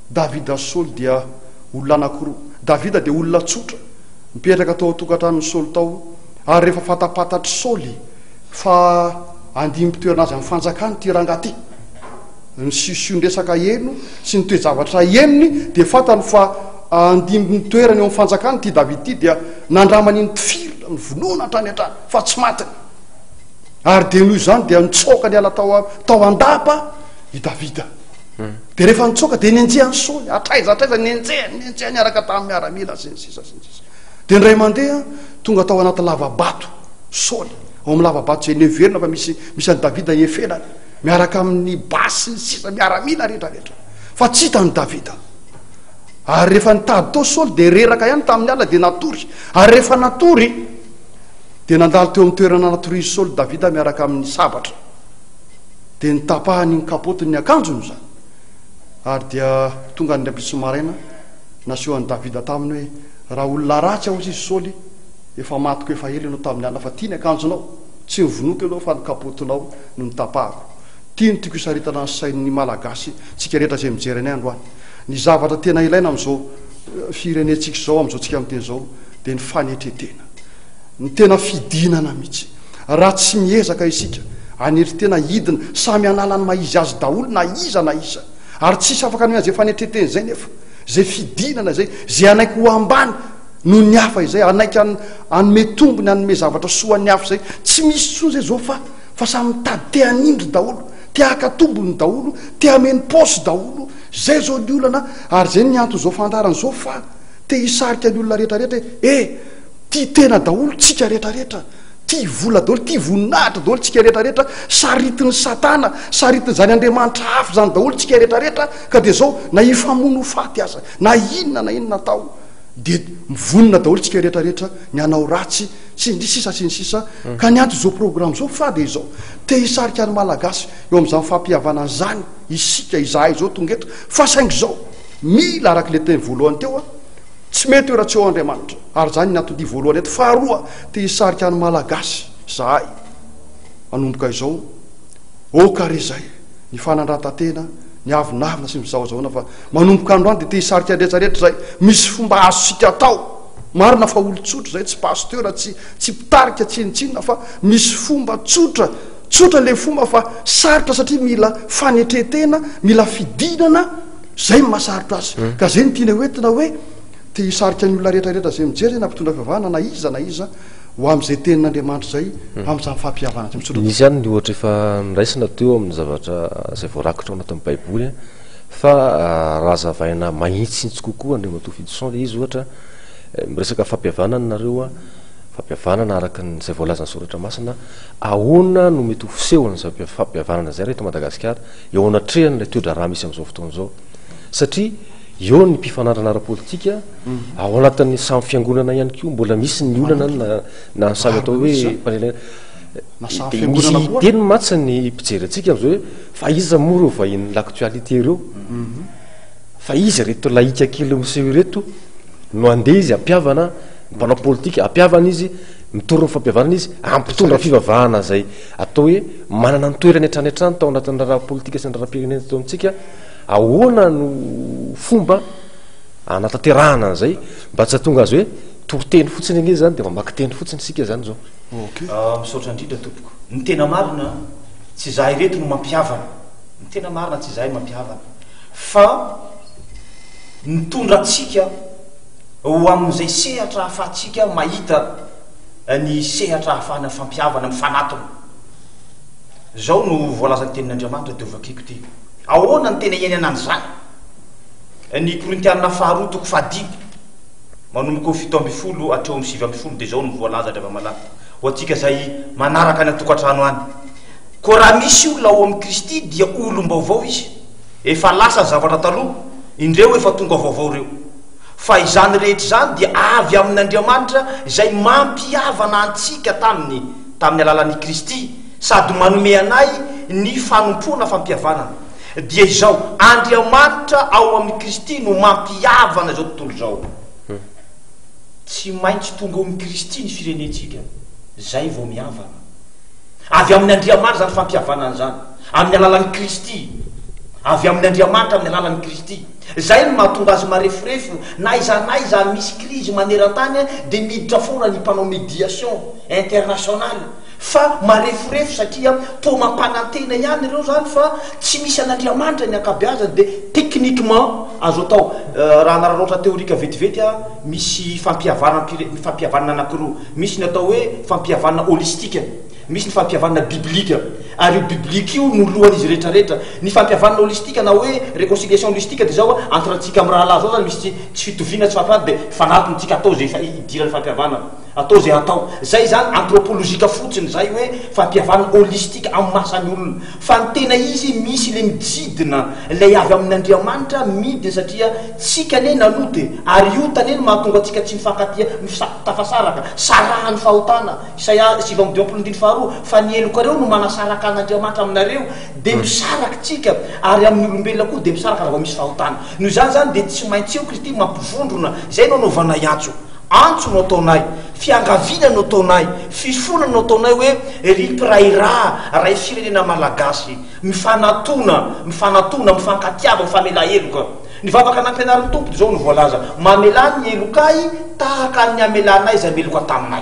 Davida Saoly dia olona anankiroa. Davida dia olona tsotra mipetraka tao an-tokantranon'i Saoly tao ary rehefa fantapantatr'i Saoly fa andinim-pitoerana azy amin'ny fanjakany ity rangahy ity. Ny siosion-dresaka heno sy ny toe-javatra henony dia fantany fa andinim-toerana eo amin'ny fanjakany ity Davida ity dia nandramany nitifirina, novonoina hatrany hatrany fa tsy matiny. Ary dia noho izany dia nitsoaka niala tao tao an-dapa i Davida. Dia rehefa nitsoaka dia nenjehan'i Saoly, hatraiza hatraiza nenjehany, nenjehany niaraka tamin'ny miaramila sy ny sisa sy ny sisa. Dia indray mandeha tonga tao anaty lava-bato Saoly, ao amin'ny lava-bato izay neverina fa misy misy an'i Davida iefenany, miaraka amin'ny basy sy ny sisa, miaramila rehetra rehetra. Fa tsy hitan'i Davida. Ary rehefa nitady tao Saoly dia reraka ihany tamin'ny alina dia natory. Ary rehefa natory dia nandalo teo amin'ny toerana natorian'i Saoly Davida miaraka amin'ny sabatra. Dia notapahany ny kapotiny ny akanjony izany. Ary dia tonga ny ampitso maraina, naseho an'i Davida taminy hoe, Raha olona ratsy aho, hoy izy, Saoly, efa matiko efa ela ianao tamin'ny alina, fa ity ny akanjonao, tsy novonoiko ianao fa ny kapotinao no notapahako. Ity no tiako hisaritana ny sain'ny Malagasy, tsika rehetra izay mijery anay androany. Ny zavatra tena ilaina amin'izao firenentsika izao, amin'izao tsika miteny izao, dia ny fanetren-tena. Ny tena fidinana mihitsy. Raha tsy miezaka isika hanetry tena hidina, samy hanala ny maha izy azy daholo na iza na iza. Ary tsisy afaka hanome an'izay fanetren-tena izay nefa. Izay fidinana izay, izay hanaiky ho ambany noho ny hafa izay, hanaiky hanome tombony, hanome zavatra soa an'ny hafa izay. Tsy misy intsony izay izao fa fa samy mitady te hanindry daholo, te haka tombony daholo, te hameno paosy daholo. Izay izao ny olana ary izay ny anton'izao fandaharana izao fa te hisarika ny olona rehetra rehetra hoe eh, tia tena daholo tsika rehetra rehetra. Tia vola daholo, tia voninahitra daholo tsika rehetra rehetra, saritin'i satana, saritin'izany andriamanitra hafa izany daholo tsika rehetra rehetra, ka dia izao na hifamono ho faty aza, na inona na inona atao, dia mivonona daholo tsika rehetra rehetra ny hanao ratsy sy ny sisa sy ny sisa, ka ny anton'izao programme izao fa dia izao, te hisarika ny malagasy eo amin'izany fampihavanana izany isika, izahay izao tonga eto, fa saingy izao, mila araka ilay teny voalohany teo an, tsy mety io raha tsy eo Andriamanitra, ary izany ny anton-dia voalohany eto, faharoa, Te hisarika ny Malagasy zahay manomboka izao, ok re zay ny fanandratan-tena, ny avonavona sy ny fizahozahoana fa manomboka androany dia te hisarika ny rehetra rehetra zay, misy fomba azontsika atao, marina fa olon-tsotra zay, tsy pasteur, tsy tsy mpitarika tsinontsinona fa misy fomba tsotra, tsotra le fomba fa sarotra satria mila fanetren-tena, mila fidinana, zay no mahasarotra azy, ka zay no tiana hoentina hoe. Te hisarika ny olona rehetra rehetra izay mijery na mpitondra fivavahana na iza na iza ho amin'izay tenin'Andriamanitra izay, amin'izany fampihavanana izay. Misaotra Nisy ihany ny ohatra efa noraisina teo amin'ny zavatra izay voarakitra ao anatin'ny Baiboly fa raha hazavaina mahitsihitsy kokoa Andriamatoa Fidison ilay izy ohatra, miresaka fampihavanana nareo, fampihavanana araka ny izay voalazan'ny Soratra Masina, ahoana no mety ho fisehon'izay fampihavanana izay raha eto Madagasikara eo anatrehan'ilay toe-draharaha misy amin'izao fotoana izao? Satria eo ny mpifanandrina ara-politika, ao anatin'ny samy fiangonana ihany koa mbola misy ny olana na na ny samy atao hoe mpanelanelana. Dia misy hiteny mantsy ny mpijery antsika amin'izao hoe fa iza moa ireo vahinin'ny l'actualité ireo? Fa iza ireto laïka kely miseho ireto no handeha izy hampihavana ny mpanao politika, hampihavana izy, mitory ny fampihavanana izy, hampitondra fivavahana izay atao hoe manana ny toerany hatrany hatrany tao anatin'ny raharaha politika sy ny raharaham-pirenena teto amintsika. Ahoana no fomba anatanterahana an'izay mba tsy hahatonga azy hoe toriteny fotsiny ange izany dia mamaky teny fotsiny isika izany izao. Ok. Misaotra indrindra tompoko. Ny tena marina tsy izahay ireto no mampihavana. Ny tena marina tsy izahay mampihavana fa mitondra antsika ho amin'izay sehatra ahafahantsika mahita ny sehatra ahafahana fampihavana mifanatona. Izao no voalazan'ny tenin'Andriamanitra dia hovakiko ity. Ahoana no tena iainana an'izany? Ny Korintianina faharoa toko fahadimy, manomboka eo 17 hatreo amin'ny 19 dia izao no voalaza ry hava-malala, ho antsika izay manaraka any an-tokantrano any. Koa raha misy olona ao amin'i Kristy dia olom-baovao izy, efa lasa ny zavatra taloha, indreo efa tonga vaovao ireo. Fa izany rehetra izany dia avy amin'Andriamanitra izay mampihavana antsika taminy tamin'ny alalan'i Kristy. sady manome anay ny fanompoana fampihavanana. Dia izao, Andriamanitra ao amin'i Kristy no mampihavana izao tontolo izao. Tsy maintsy tonga ao amin'i Kristy ny firenentsika, zay vao mihavana. Avy amin' Andriamanitra izany fampihavanana izany, amin'ny alalan'i Kristy. Avy amin' Andriamanitra amin'ny alalan'i Kristy. Izay no mahatonga azy mareforefo, na aiza na aiza misy krizy maneran-tany dia miditra foana ny mpanao médiation internationale. Fa mareforefo satria toa mampanantena ihany ireo izany fa tsy misy an'Andriamanitra ny ankabeazany dia techniquement azo atao. Raha hanararaotra théorique vetivety aho, misy fampihavanam-pire- fampihavanana anankiroa. Misy ny atao hoe fampihavanana holistique, misy ny fampihavanana biblique. Ary io biblique io no lohan'izy rehetra rehetra. Ny fampihavanana holistique na hoe réconciliation holistique dia izao, entre antsika mirahalahy izao izany misy tsy fitoviana, tsy fampihavanana dia fanatiny tsika atao izay hidiran'ny fampihavanana. Atao izay atao. Izay izany anthropologique fotsiny izay hoe fampihavanana holistique amin'ny maha samy olona. Fa ny tena izy misy ilay mijidina, ilay avy amin'Andriamanitra midina satria tsika anie nanota e, ary io ota anie no mahatonga antsika tsy mifankatia, tafasaraka, sarahan'ny fahotana, Isaia 59 andininy faharoa, fa ny helokareo no manasaraka an'Andriamanitra aminareo, dia misaraka tsika, ary amin'ny olombelona koa dia misaraka raha vao misy fahotana. Noho izany izany dia tsy maintsy eo Kristy mampivondrona, izay no anaovanay antso. Antso no ataonay, fiangaviana no ataonay, fifonana no ataonay hoe ry mpiray rà, ray firenena malagasy, mifanatona, mifanatona, mifankatiava, mifamelà heloka. Ny vavaka nampianarin'ny Tompo dia izao no voalaza, Mamelà ny helokay tahaka ny hamelanay izay meloka taminay.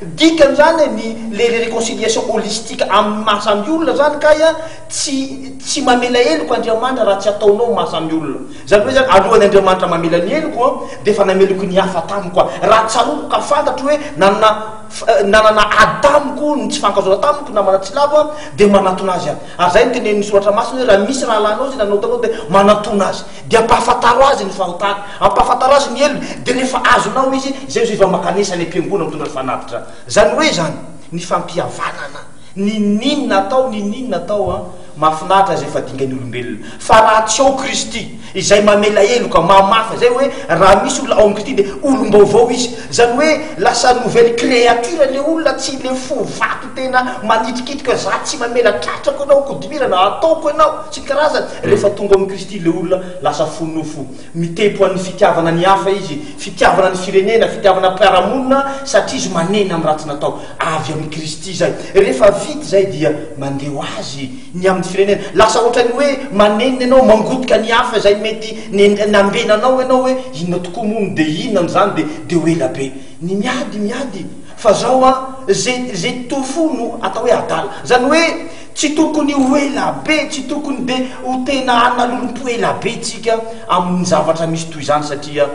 Dikan'izany ny le le réconciliation holistique amin'ny maha samy olona zany kay a, tsy tsy mamela heloka Andriamanitra raha tsy ataonao maha samy olona. Zany hoe zany alohan'ny Andriamanitra mamela ny heloko an, dia efa nameloko ny hafa tamiko aho. Raha tsaroako ka fantatro hoe nanana nanana ady tamiko, ny tsy fankahazoana tamiko, namana tsy lavo aho, dia manatona azy aho. Ary zay no tenenin'ny soratra masina hoe raha misy rahalahinao izay nanao taminao dia manatona azy. Dia ampahafantaro azy ny fahotany, ampahafantaro azy ny helony, dia rehefa azonao izy, izay izy efa mankanesa any am-piangonana mitondra ny fanatitra. Izany hoe izany, ny fampihavanana, n'inon'inona atao, n'inon'inona atao an, mahafinaritra izay efa dingan'ny olombelona. Fa raha tsy ao Kristy, izay mamela heloka, mamafa, izay hoe raha misy olona ao amin'i Kristy dia olom-baovao izy. Izany hoe lasa nouvelle créature ilay olona, tsy ilay fo vato tena manitrikitrika za tsy mamela tratrako ianao, kodimirana, ataoko ianao, sy ny karazany. Rehefa tonga ao amin'i Kristy ilay olona, lasa fo nofo. Mitempo an'ny fitiavana ny hafa izy, fitiavana ny firenena, fitiavana mpiara-monina, satria izy manena amin'ny ratsy natao. Avy amin'i Kristy izay. Rehefa vita izay dia mandeha ho azy ny amin'ny firenena. Lasa ohatran'ny hoe manenina ianao, mangotika ny hafa izay mety nambenanao ianao hoe inona tokoa moa no dia inona izany dia dia ho ela be. Ny miady miady fa zao an, ze ze to fo no atao hoe adala. Izany hoe Tsy tokony ho ela be, tsy tokony dia ho tena hanalolompo ela be tsika amin'ny zavatra misy toy izany satria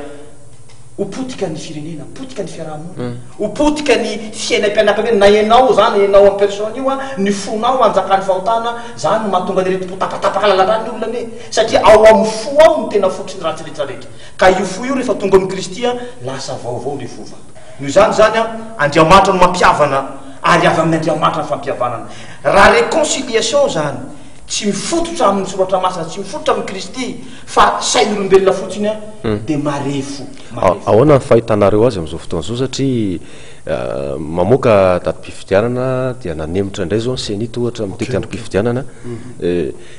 ho potika ny firenena, potika ny fiaraha-monina, ho potika ny fiainam-pianakaviana, na ianao izany, ianao en personne io an, ny fonao hanjakan'ny fahotana, izany no mahatonga an'ireto po tapatapaka lalan-drà ny olona anie, satria ao amin'ny fo ao no tena fototry ny ratsy rehetra rehetra, ka io fo io rehefa tonga amin'i Kristy an, lasa vaovao ilay fo vato. Noho izany izany an, Andriamanitra no mampihavana ary avy amin' Andriamanitra ny fampihavanana. Raha réconciliation izany tsy mifototra amin'ny Soratra Masina, tsy mifototra amin'i Kristy fa sain'olombelona fotsiny an, dia marefo, marefo. Ahoana ny fahitanareo azy amin'izao fotoana izao satria mamoaka datim-pifidianana dia nanemotra indray izao ny Cenit ohatra mitety androm-pifidianana.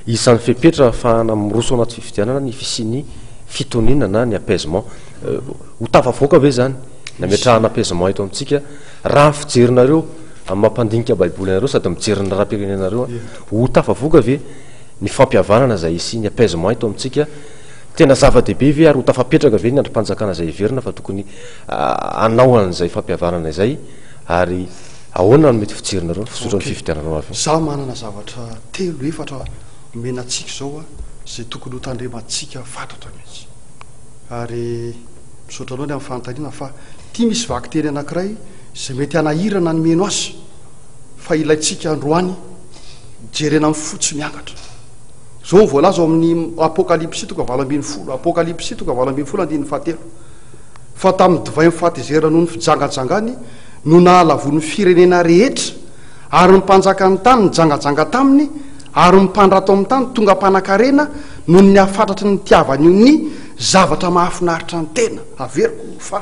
Isan'ny fepetra ahafahana miroso anaty fifidianana ny fisian'ny fitoniana na ny apaisement. Ho tafavoaka ve izany ny hametrahana apaisement eto amintsika raha ny fijerinareo amin'ny maha mpandinika baiboly anareo sady mijery ny raharaham-pirenenareo ho tafavoaka ve ny fampihavanana izay hisian'ny apaisement eto amintsika? Tena zava-dehibe ve ary ho tafapetraka ve ny andrim-panjakana izay heverina fa tokony hanao an'izay fampihavanana izay ary ahoana no mety fijerinareo ny fizotran'ny fifidianana ho avy eo? Izaho manana zavatra telo, efatra omena antsika izao izay tokony hotandremantsika fatratra mihitsy. Ary misaotra anao ny amin'ny fanontaniana fa ity misy vakiteny anankiray izay mety hanahirana ny mino azy fa ilaintsika androany jerena amin'ny fo tsy miangatra. Izao no voalaza ao amin'ny Apokalypsy toko 18, Apokalypsy toko 18 andininy fahatelo. Fa tamin'ny divain'ny fahatezerana noho ny fijangajangany no nahalavoan'ny firenena rehetra ary ny mpanjakan'ny tany nijangajanga taminy ary ny mpandrato amin'ny tany tonga mpanankarena noho ny hafatratry ny nitiavany ny zavatra mahafinaritra ny tena. Averiko fa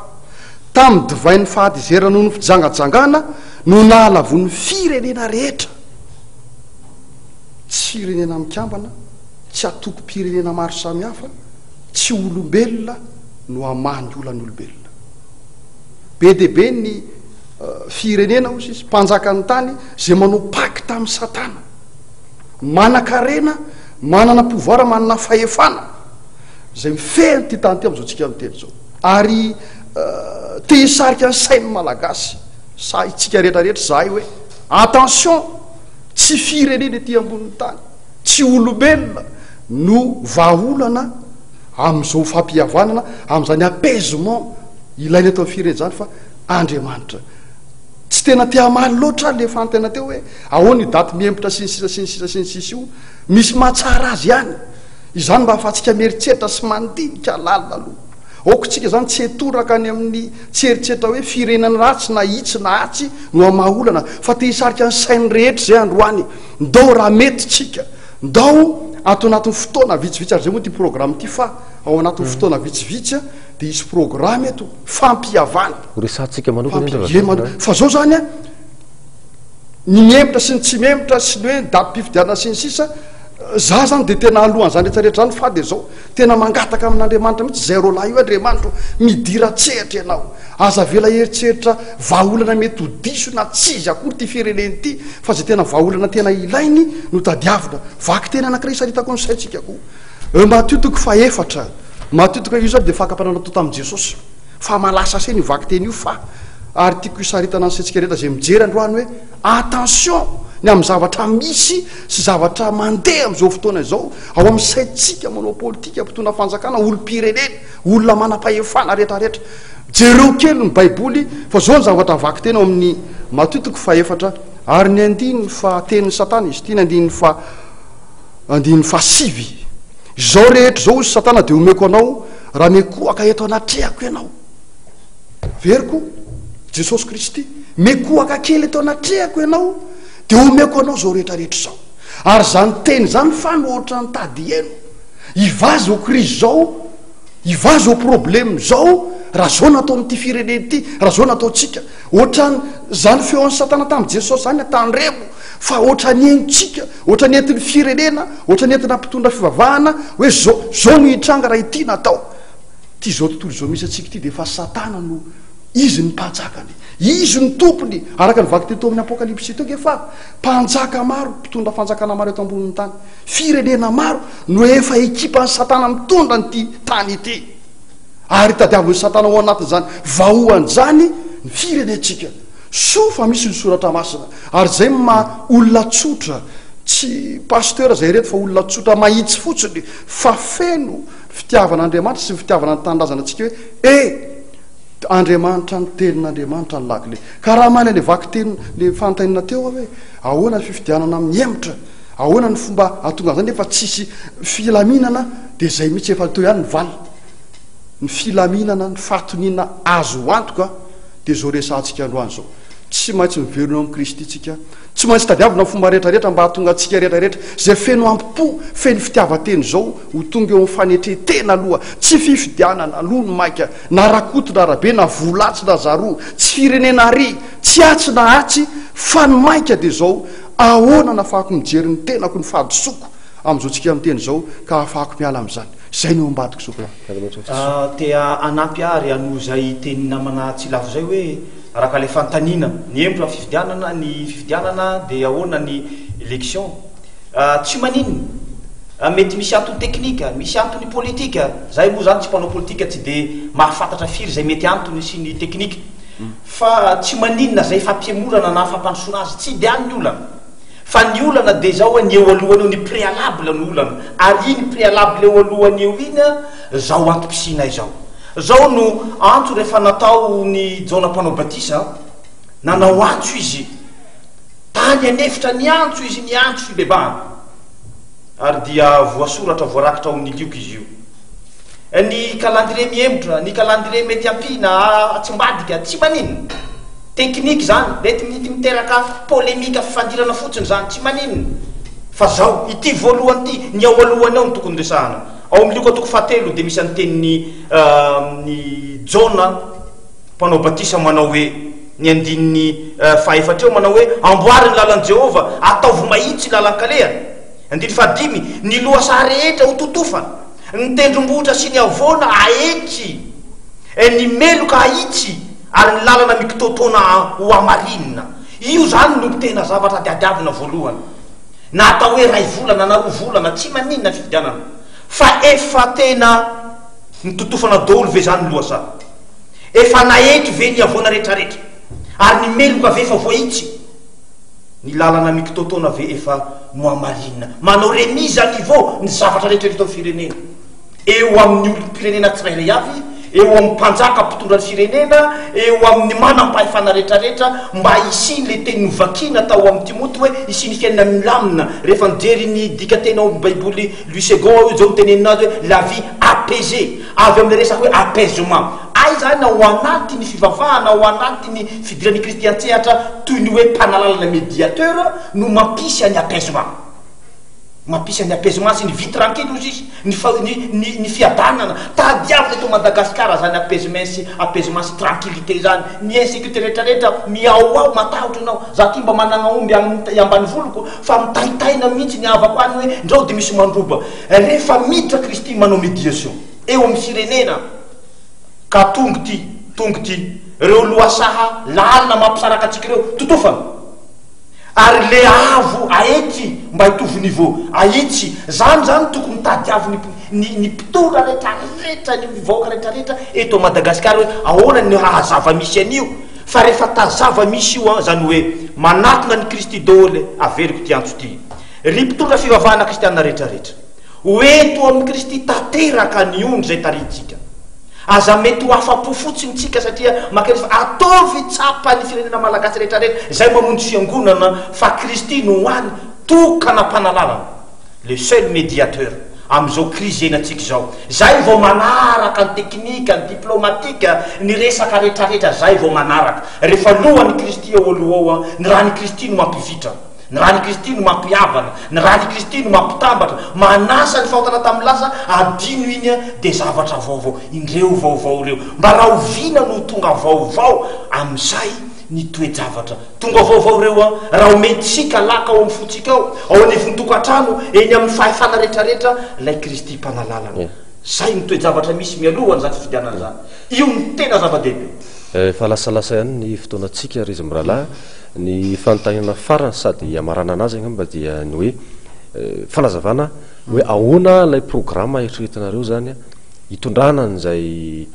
tamin'ny divain'ny fahatezerana noho ny fijangajangana no nahalavoan'ny firenena rehetra. Tsy firenena mikambana, tsy antokom-pirenena maro samihafa, tsy olombelona no hamaha ny olan'ny olombelona. Be dia be ny firenena, hoy sisa, mpanjakan'ny tany izay manao pacte amin'i Satana. Manan-karena, manana pouvoir, manana fahefana izay mifehy an'ity tany ity amin'izao tsika miteny izao. Ary te hisarika ny sain'ny Malagasy, sahintsika rehetra rehetra izahay hoe attention! Tsy firenena ety ambonin'ny tany, tsy olombelona no vahaolana amin'izao fampihavanana, amin'izany apaisement ilaina eto amin'ny firenena izany fa Andriamanitra. Tsy tena te hamaly loatra aho le fanontaniana teo hoe ahoana io daty mihemotra sy ny sisa sy ny sisa sy ny sisa io. Misy mahatsara azy ihany. Izany mba ahafahantsika mieritreritra sy mandinika lalina aloha. Aoka isika izany tsy hitoraka any amin'ny tsy eritreritra hoe firenana ratsy na itsy na atsy no hamaha olana fa te hisarika ny sain'ny rehetra izay androany. Ndao raha mety tsika, ndao ato anatin'ny fotoana vitsivitsy, ary izay moa ity programme ity fa ao anatin'ny fotoana vitsivitsy dia hisy programme eto fampihavana. Ho resahantsika manokana indrindra Ie, mano-, fa zao zany an, ny mihemotra sy ny tsy mihemotra sy ny hoe ny datim-pifidianana sy ny sisa, za zany dia tena alohan'izany rehetra rehetra zany fa dia zao, Tena mangataka amin'Andriamanitra mihitsy izay roalahy io, Andriamanitra o, midira an-tsehatra Ianao. Aza avela hieritreritra vahaolana mety ho diso na tsy izy akory ity firenena ity, fa izay tena vahaolana tena ilainy no tadiavina. Vakiteny anankiray isaritako ny saintsika koa. Matio toko fahefatra. Matio toko, io izany dia fakam-panahy natao tamin'i Jesosy. Fa mahalasa saina io vakiteny io fa, ary tiako hisaritana ny saintsika rehetra izay mijery androany hoe, attention ny amin'ny zavatra misy sy zavatra mandeha amin'izao fotoana izao, Ao amin'ny saintsika manao politika, mpitondra fanjakana, olom-pirenena, olona manam-pahefana rehetrarehetra. Jereo kely ny Baiboly fa zao ny zavatra vakiteny ao amin'ny Matio toko fahefatra ary ny andininy faha tenin'i Satana izy ity, ny andininy faha andininy fahasivy. Izao rehetra izao hoy Satana dia omeko anao raha mikohaka eto anatrehako ianao. Averiko, Jesosy Kristy, mikohaka kely eto anatrehako ianao dia omeko anao izao rehetra rehetra izao. Ary izany teny izany fa no ohatran'ny tady heno. Hivaha izao crise izao, hivaha izao problème izao, raha izao no ataon'ity firenena ity, raha izao no ataontsika. Ohatran' izany feon'i Satana tamin'i Jesosy izany, tandremo fa ohatran'ny henontsika, ohatran'ny entin'ny firenena, ohatran'ny entina mpitondra fivavahana hoe izao, izao no hitranga raha ity no atao. Ity izao tontolo izao misy antsika ity dia efa Satana no, izy no mpanjakany, izy no tompony, araka ny vakiteny tao amin'ny Apokalypsy teo ange fa Mpanjaka maro, mpitondra fanjakana maro eto ambonin'ny tany, firenena maro no efa ekipan'i Satana mitondra an'ity tany ity. Ary tadiavin'i Satana ao anatin'izany vahohany izany ny firenentsika. Soa fa misy ny soratra masina. Ary izay no maha olona tsotra, tsy pasteur izay ireto fa olona tsotra mahitsy fotsiny fa feno fitiavan'Andriamanitra sy ny fitiavana ny tanindrazana antsika hoe e! Andriamanitra ny tenin'Andriamanitra ny lakile. Ka raha hamaly an'ilay vakiteny, ilay fanontaniana teo aho hoe ahoana ny fifidianana mihemotra, ahoana ny fomba hahatonga an'izany nefa tsisy filaminana, dia izay mihitsy efa teo ihany ny valiny. Ny filaminana, ny fahatoniana azo antoka dia izao resahantsika androany izao. Tsy maintsy miverina eo amin'i Kristy tsika, tsy maintsy tadiavina ny fomba rehetra rehetra mba hahatonga antsika rehetra rehetra izay feno ampo, feno fitiavan-tena izao ho tonga eo amin'ny fanetren-tena aloha, tsy fifidianana aloha no maika, na Rakoto na Rabe na Volatsy na Zaroa, tsy firenena ary, tsy atsy na atsy, fa ny mainka dia izao, ahoana no ahafahako mijery ny tenako, ny fahadisoako amin'izao tsika miteny izao, ka ahafahako miala amin'izany? Izay no eo ambadik'izao. Te hanampy ahy ary hanohy izay tenin'ny namana Tsilavo izay hoe, araka ilay fanontaniana, nihemotra ny fifidianana, ny fifidianana dia ahoana ny élection? Tsy maninona. Mety misy antony teknika, misy antony politika. Zahay moa zany tsy mpanao politika tsy dia mahafantatra firy izay mety antony sy ny teknika. Fa tsy maninona izay fampihemorana na fampandrosoana azy, tsy dia any ny olana. Fa ny olana dia izao hoe ny eo alohany eo, ny préalable no olana. Ary iny préalable eo alohany eo iny zao antom-pisianay izao. Zao no antso rehefa natao ny Jaona mpanao batisa, nanao antso izy. Tany an'efitra niantso izy niantso fibebahana, ary dia voasoratra voarakitra ao amin'ny Lioka izy io. Ny calendrier mihemotra, ny calendrier mety ampiana, atsimbadika, tsy maninona. Teknika izany, mety mety miteraka polemika fifandirana fotsiny izany, tsy maninona. Fa zao, ity voalohany ity, ny ao alohany ao no tokony resahana. Ao amin'ny Lioka toko fahatelo dia misy an'ny tenin'i Jaona mpanao batisa manao hoe, Ny andininy fahefatra eo manao hoe, Amboary ny lalan'i Jehovah, ataovy mahitsy ny lalan-kalehany. Andininy fahadimy, Ny lohasaha rehetra ho totofana, ny tendrombohitra sy ny havoana haetry, ny meloka hahitsy, ary ny lalana mikitoatoana ho hamarinina. Io izany no tena zavatra adiadiavina voalohany. Na atao hoe iray volana na roa volana, tsy maninona ny fifidianana. Fa efa tena nototofana daholo ve izany ny lohasaha? Efa naetry ve ny havoana rehetrarehetra? Ary ny meloka ve efa voahitsy? Ny lalana mikitoatoana ve efa nohamarinina? Manao remise à niveau ny zavatra rehetra eto amin'ny firenena. Eo amin'ny olom-pirenena tsirairay avy, eo amin'ny mpanjaka mpitondra ny firenena, eo amin'ny manam-pahefana rehetrarehetra, mba hisian'ilay teny novakiana tao amin'ny Timoty hoe hisian'ny fiainana milamina. Rehefa nijery ny dikanteny ao amin'ny Baiboly Louis Segond aho, izao no tenenina azy hoe la vie apaisée. Avy amin'ilay resaka hoe apaisement. Aiza any ao anatin'ny fivavahana, ao anatin'ny fidiran'i Kristy an-tsehatra toy ny hoe mpanalalana médiateur no mampisy an'ny apaisement. Mampisy an'ny apaisement sy ny vie tranquille hozy izy, ny fa, ny, ny, ny fiadanana. Tadiavina eto Madagasikara izany apaisement sy, apaisement sy tranquillité izany. Ny insécurité rehetrarehetra, mihaohao, matahotra ianao. Za ty mba managna omby any ambanivoloko fa mitaintaina mihitsy ny havako any hoe ndrao dia misy mandroba. Rehefa miditra Kristy manao mediation eo amin'ny firenena ka tonga ity, tonga ity, ireo lohasaha lalina mampisaraka antsika ireo, totofana. Ary le avo aety mba hitovy niveau, ahitsy. Zany zany tokony tadiavin'ny ny ny mpitondra rehetra rehetra, ny vahoaka rehetra rehetra eto Madagasikara hoe ahoana ny haha zava-misy an'io. Fa rehefa ta zava-misy io an, zany hoe manatona an'i Kristy daholo, averiko ity antso ity. Ry mpitondra fivavahana kristiana rehetra rehetra, ho ento amin'i Kristy tanteraka ny ondry izay tarihintsika. Aza mety ho afa-po fotsiny tsika satria mankahery fa ataovy tsapan'ny firenena malagasy rehetra rehetra izay mamonjy fiangonana fa Kristy no hany tokana mpanalalana, le seul médiateur, amin'izao krizy iainantsika izao. Zay vao manaraka ny teknika, ny diplomatika, ny resaka rehetra rehetra zay vao manaraka. Rehefa lohan'i Kristy eo aloha ao, ny ran'i Kristy no mampivitra. Ny ran'i Kristy no mampihavana, ny ran'i Kristy no mampitambatra, manasa ny fahotana tamin'ny lasa, adino iny dia zavatra vaovao. Indreo vaovao ireo. Mba rahoviana no ho tonga vaovao amin'izay ny toe-javatra? Tonga vaovao ireo an, raha omentsika laka ao amin'ny fontsika ao, ao anivon'ny tokantrano, eny amin'ny fahefana rehetrarehetra, ilay Kristy Mpanalalana. Izay no toe-javatra misy mialoha an'izany fifidianana izany. Io no tena zava-dehibe. Efa lasalasa ihany ny fotoanantsika ry izy mirahalahy. Ny fanontaniana farany sady hamaranana azy angamba dia ny hoe fanazavana hoe ahoana ilay programa eritreretinareo izany hitondrana an'izay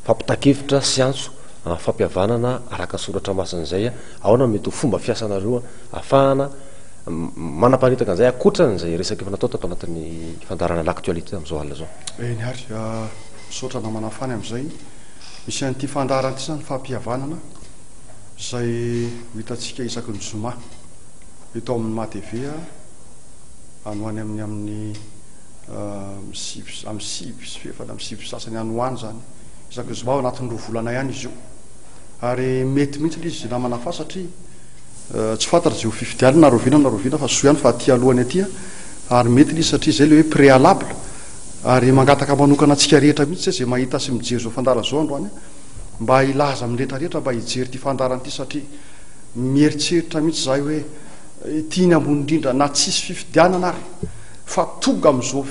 fampitan-kevitra sy antso amin'ny fampihavanana araka ny soratra masina izay, ahoana no mety ho fomba fiasanareo ahafahana manaparitaka an'izay ankoatran'izay resaka efa natao tato anatin'ny fandaharana l'actualité amin'izao alina izao. Eny ary, misaotra namana Fany amin'izay. Misy an'ity fandaharana ity izany fampihavanana. izay ho hitantsika isaky ny zoma eto amin'ny MATV any ho any amin'ny amin'ny sivy amin'ny sivy sy fahefany amin'ny sivy sasany any ho any izany isaky ny zoma ao anatin'ny roa volana ihany izy io ary mety mihitsy ilay izy namana fa satria tsy fantatra izay ho fifidianana na rahoviana na rahoviana fa soa ihany fa aty alohany aty ary mety ilay izy satria izay ilay hoe préalable ary mangataka manokana antsika rehetra mihitsy izay mahita sy mijery izao fandaharana izao androany mba hilaza amin'ny rehetra rehetra mba hijery ity fandaharana ity satria mieritreritra mihitsy izahay hoe ity ny ambony indrindra na tsisy fifidianana ary fa tonga amin'izao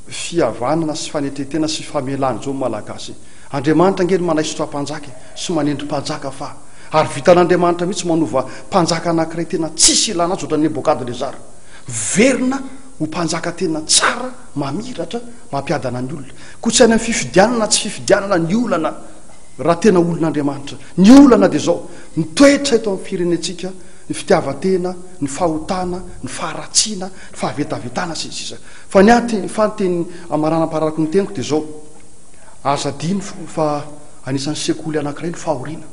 fihavanana sy fanetren-tena sy famelana izao ny Malagasy. Andriamanitra ange no manaisotra mpanjaka e, sy manendry mpanjaka fa ary vitan'Andriamanitra mihitsy manova mpanjaka anankiray tena tsisy ilana azy ohatran'i Nebokadnezara. Miverina ho mpanjaka tena tsara mamiratra, mampiadana ny olona. Koa tsy any amin'ny fifidianana na tsy fifidianana ny olana raha tena olon'Andriamanitra. Ny olana dia izao, mitoetra eto amin'ny firenentsika ny fitiavan-tena, ny fahotana, ny faharatsiana, ny fahavetavetana sy ny sisa. Fa ny ahy, fa ny teny amaranam-pararako ny teniko dia izao, aza adino fa anisan'ny sekoly anankiray ny fahoriana.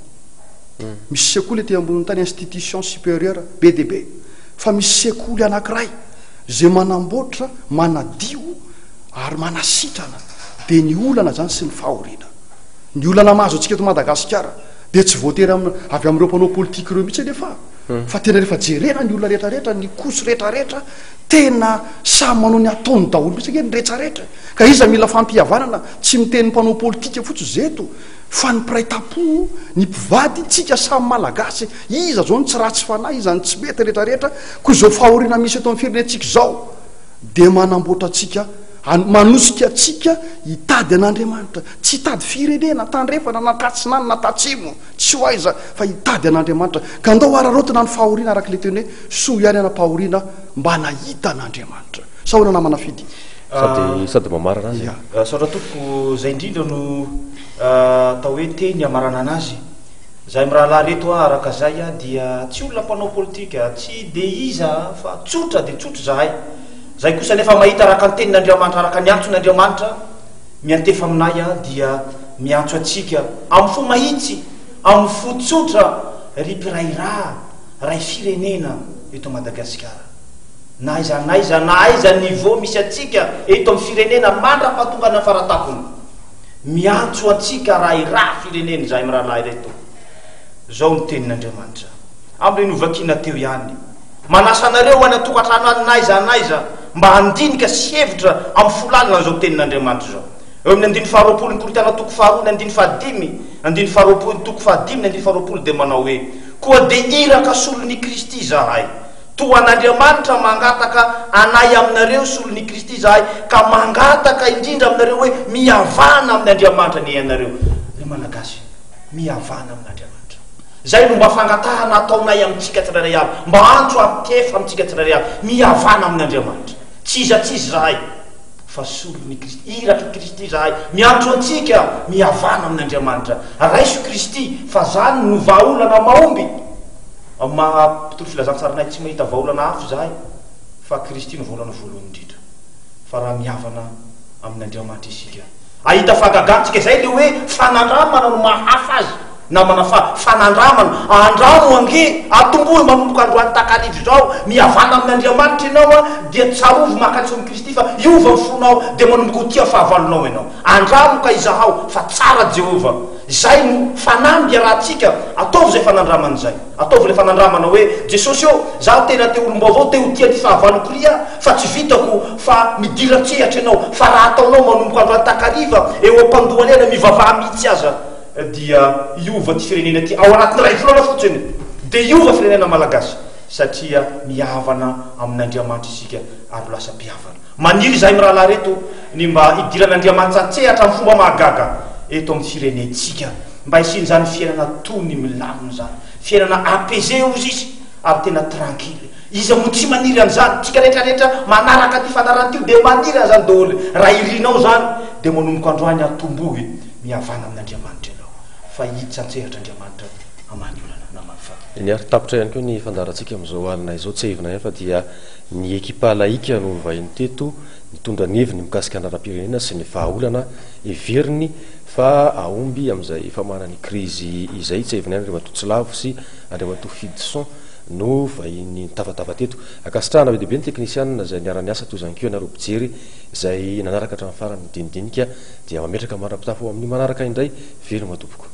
Misy sekoly ety ambonin'ny tany, institution supérieure, be dia be. Fa misy sekoly anankiray Izay manamboatra, manadio ary manasitrana dia ny olana izany sy ny fahoriana. Ny olana mahazo antsika eto Madagasikara dia tsy voatery avy amin'ireo mpanao politika ireo mihitsy anefa fa tena rehefa jerena ny olona rehetra rehetra, ny koso rehetra rehetra, tena samy manao ny ataony daholo mihitsy ange ny rehetra rehetra. Ka iza mila fampihavanana? Tsy miteny mpanao politika fotsiny izay eto. Fa ny mpiray tampo, ny mpivady, tsika samy Malagasy, iza zao no tsy ratsy fanahy, iza no tsy mety rehetra rehetra, koa izao fahoriana misy eto amin'ny firenentsika izao dia manamboatra antsika, manosika antsika hitady an'Andriamanitra, tsy hitady firenena tandrefana na tatsinanana na tatsimo, tsy ho aiza fa hitady an'Andriamanitra. Ka andao araraotina ny fahoriana araka ilay teny hoe soa ihany anam-pahoriana mba nahita an'Andriamanitra. Sa ahoana namana Fidy? Sady sady mamarana azy. Ya. Misaotra tompoko, zay indrindra no atao hoe teny hamaranana azy. Zahay mirahalahy reto araka zay dia tsy olona mpanao politika, tsy de iza fa tsotra de tsotra zahay. Zahay kosa nefa mahita araka ny tenin'Andriamanitra, araka ny antson'Andriamanitra miantefa aminay dia miantso antsika amin'ny fo mahitsy, amin'ny fo tsotra ry mpiray ra, ray firenena eto Madagasikara. Na aiza na aiza na aiza niveau misy antsika eto amin'ny firenena mandra-pahatonga any faratampony. Miantso antsika raha hiraha firenena izahay mirahalahy ireto. Izao no tenin'Andriamanitra. Amin'ilay novakiana teo ihany. Manasa anareo any an-tokantrano any na aiza na aiza mba handinika sy hevitra amin'ny fo lalina an'izao tenin'Andriamanitra izao. Eo amin'ny andininy faharoapolo ny Korintiana toko faharoa ny andininy fahadimy, andininy faharoapolo ny toko fahadimy ny andininy faharoapolo dia manao hoe, Koa dia iraka solon'i Kristy izahay. Toa an'Andriamanitra mangataka anay aminareo solon'i Kristy izahay, ka mangataka indrindra aminareo hoe mihavana amin' Andriamanitra anie ianareo. Ry Malagasy, mihavana amin'Andriamanitra. Izay no mba fangatahana ataonay amintsika tsirairay avy, mba antso atefa amintsika tsirairay avy, mihavana amin'Andriamanitra. Tsy iza tsy iza izahay, fa solon'i Kristy, irak'i Kristy izahay. Miantso antsika mihavana amin'Andriamanitra. Raiso Kristy, fa izany no vahaolana mahomby. Amin'ny maha mpitory filazantsara anay tsy mahita vahaolana hafa izahay fa Kristy no vahaolana voalohany indrindra. Fa raha mihavana amin' Andriamanitra isika ahita fahagagana tsika izay le hoe fanandramana no maha hafa azy namana fa fanandramana andramo ange atombohy manomboka androany takariva izao mihavana amin' Andriamanitra ianao a dia tsarovy mankatso amin'i Kristy fa hiova ny fonao dia manomboka ho tia fahavalonao ianao andramo ka izahao fa tsara Jehovah Izay no fanamby iarahantsika, ataovy izay fanandramana izay. Ataovy ilay fanandramana hoe, Jesosy ô, zaho tena te olom-baovao, te ho tia ny fahavaloko ry aho, fa tsy vitako, fa midira an-tsehatra Ianao, fa raha ataonao manomboka androany takariva, eo am-pandohalehana mivavaha mihitsy aza, dia hiova ity firenena ity, ao anatin'ny iray volana fotsiny, dia hiova firenena malagasy, satria mihavana amin'Andriamanitra isika ary ho lasa mpihavana. Maniry izahay mirahalahy ireto ny mba hidiran'Andriamanitra an-tsehatra amin'ny fomba mahagaga eto amin'ny firenentsika, mba hisian'izany fiainana tony milamina izany, fiainana apaisé hozy izy ary tena tranquille. Iza moa tsy maniry an'izany? Tsika rehetra rehetra manaraka ity fandaharana ity dia maniry an'izany daholo. Raha irinao izany dia manomboka androany atombohy mihavana amin'Andriamanitra ianao fa hiditra an-tsehatra Andriamanitra hamaha ny olana namany fa. Eny ary, tapitra ihany koa ny fandaharantsika amin'izao alina izao. Tsiahivina ihany fa dia Ny ekipa laika no nivahiny teto, nitondra ny heviny mikasika ny raharaham-pirenena sy ny vahaolana heveriny fa hahomby amin'izay famahana ny krizy izay. Tsiahivina ihany Andriamatoa Tsilavo sy Andriamatoa Fidison no vahiny nitafatava teto. Ankasitrahana be dia be ny teknisianina izay niara-niasa toy izany koa ianareo mpijery izay nanaraka hatramin'ny farany ny dinidinika dia mametraka mandra-pitafa ho amin'ny manaraka indray. Veloma tompoko.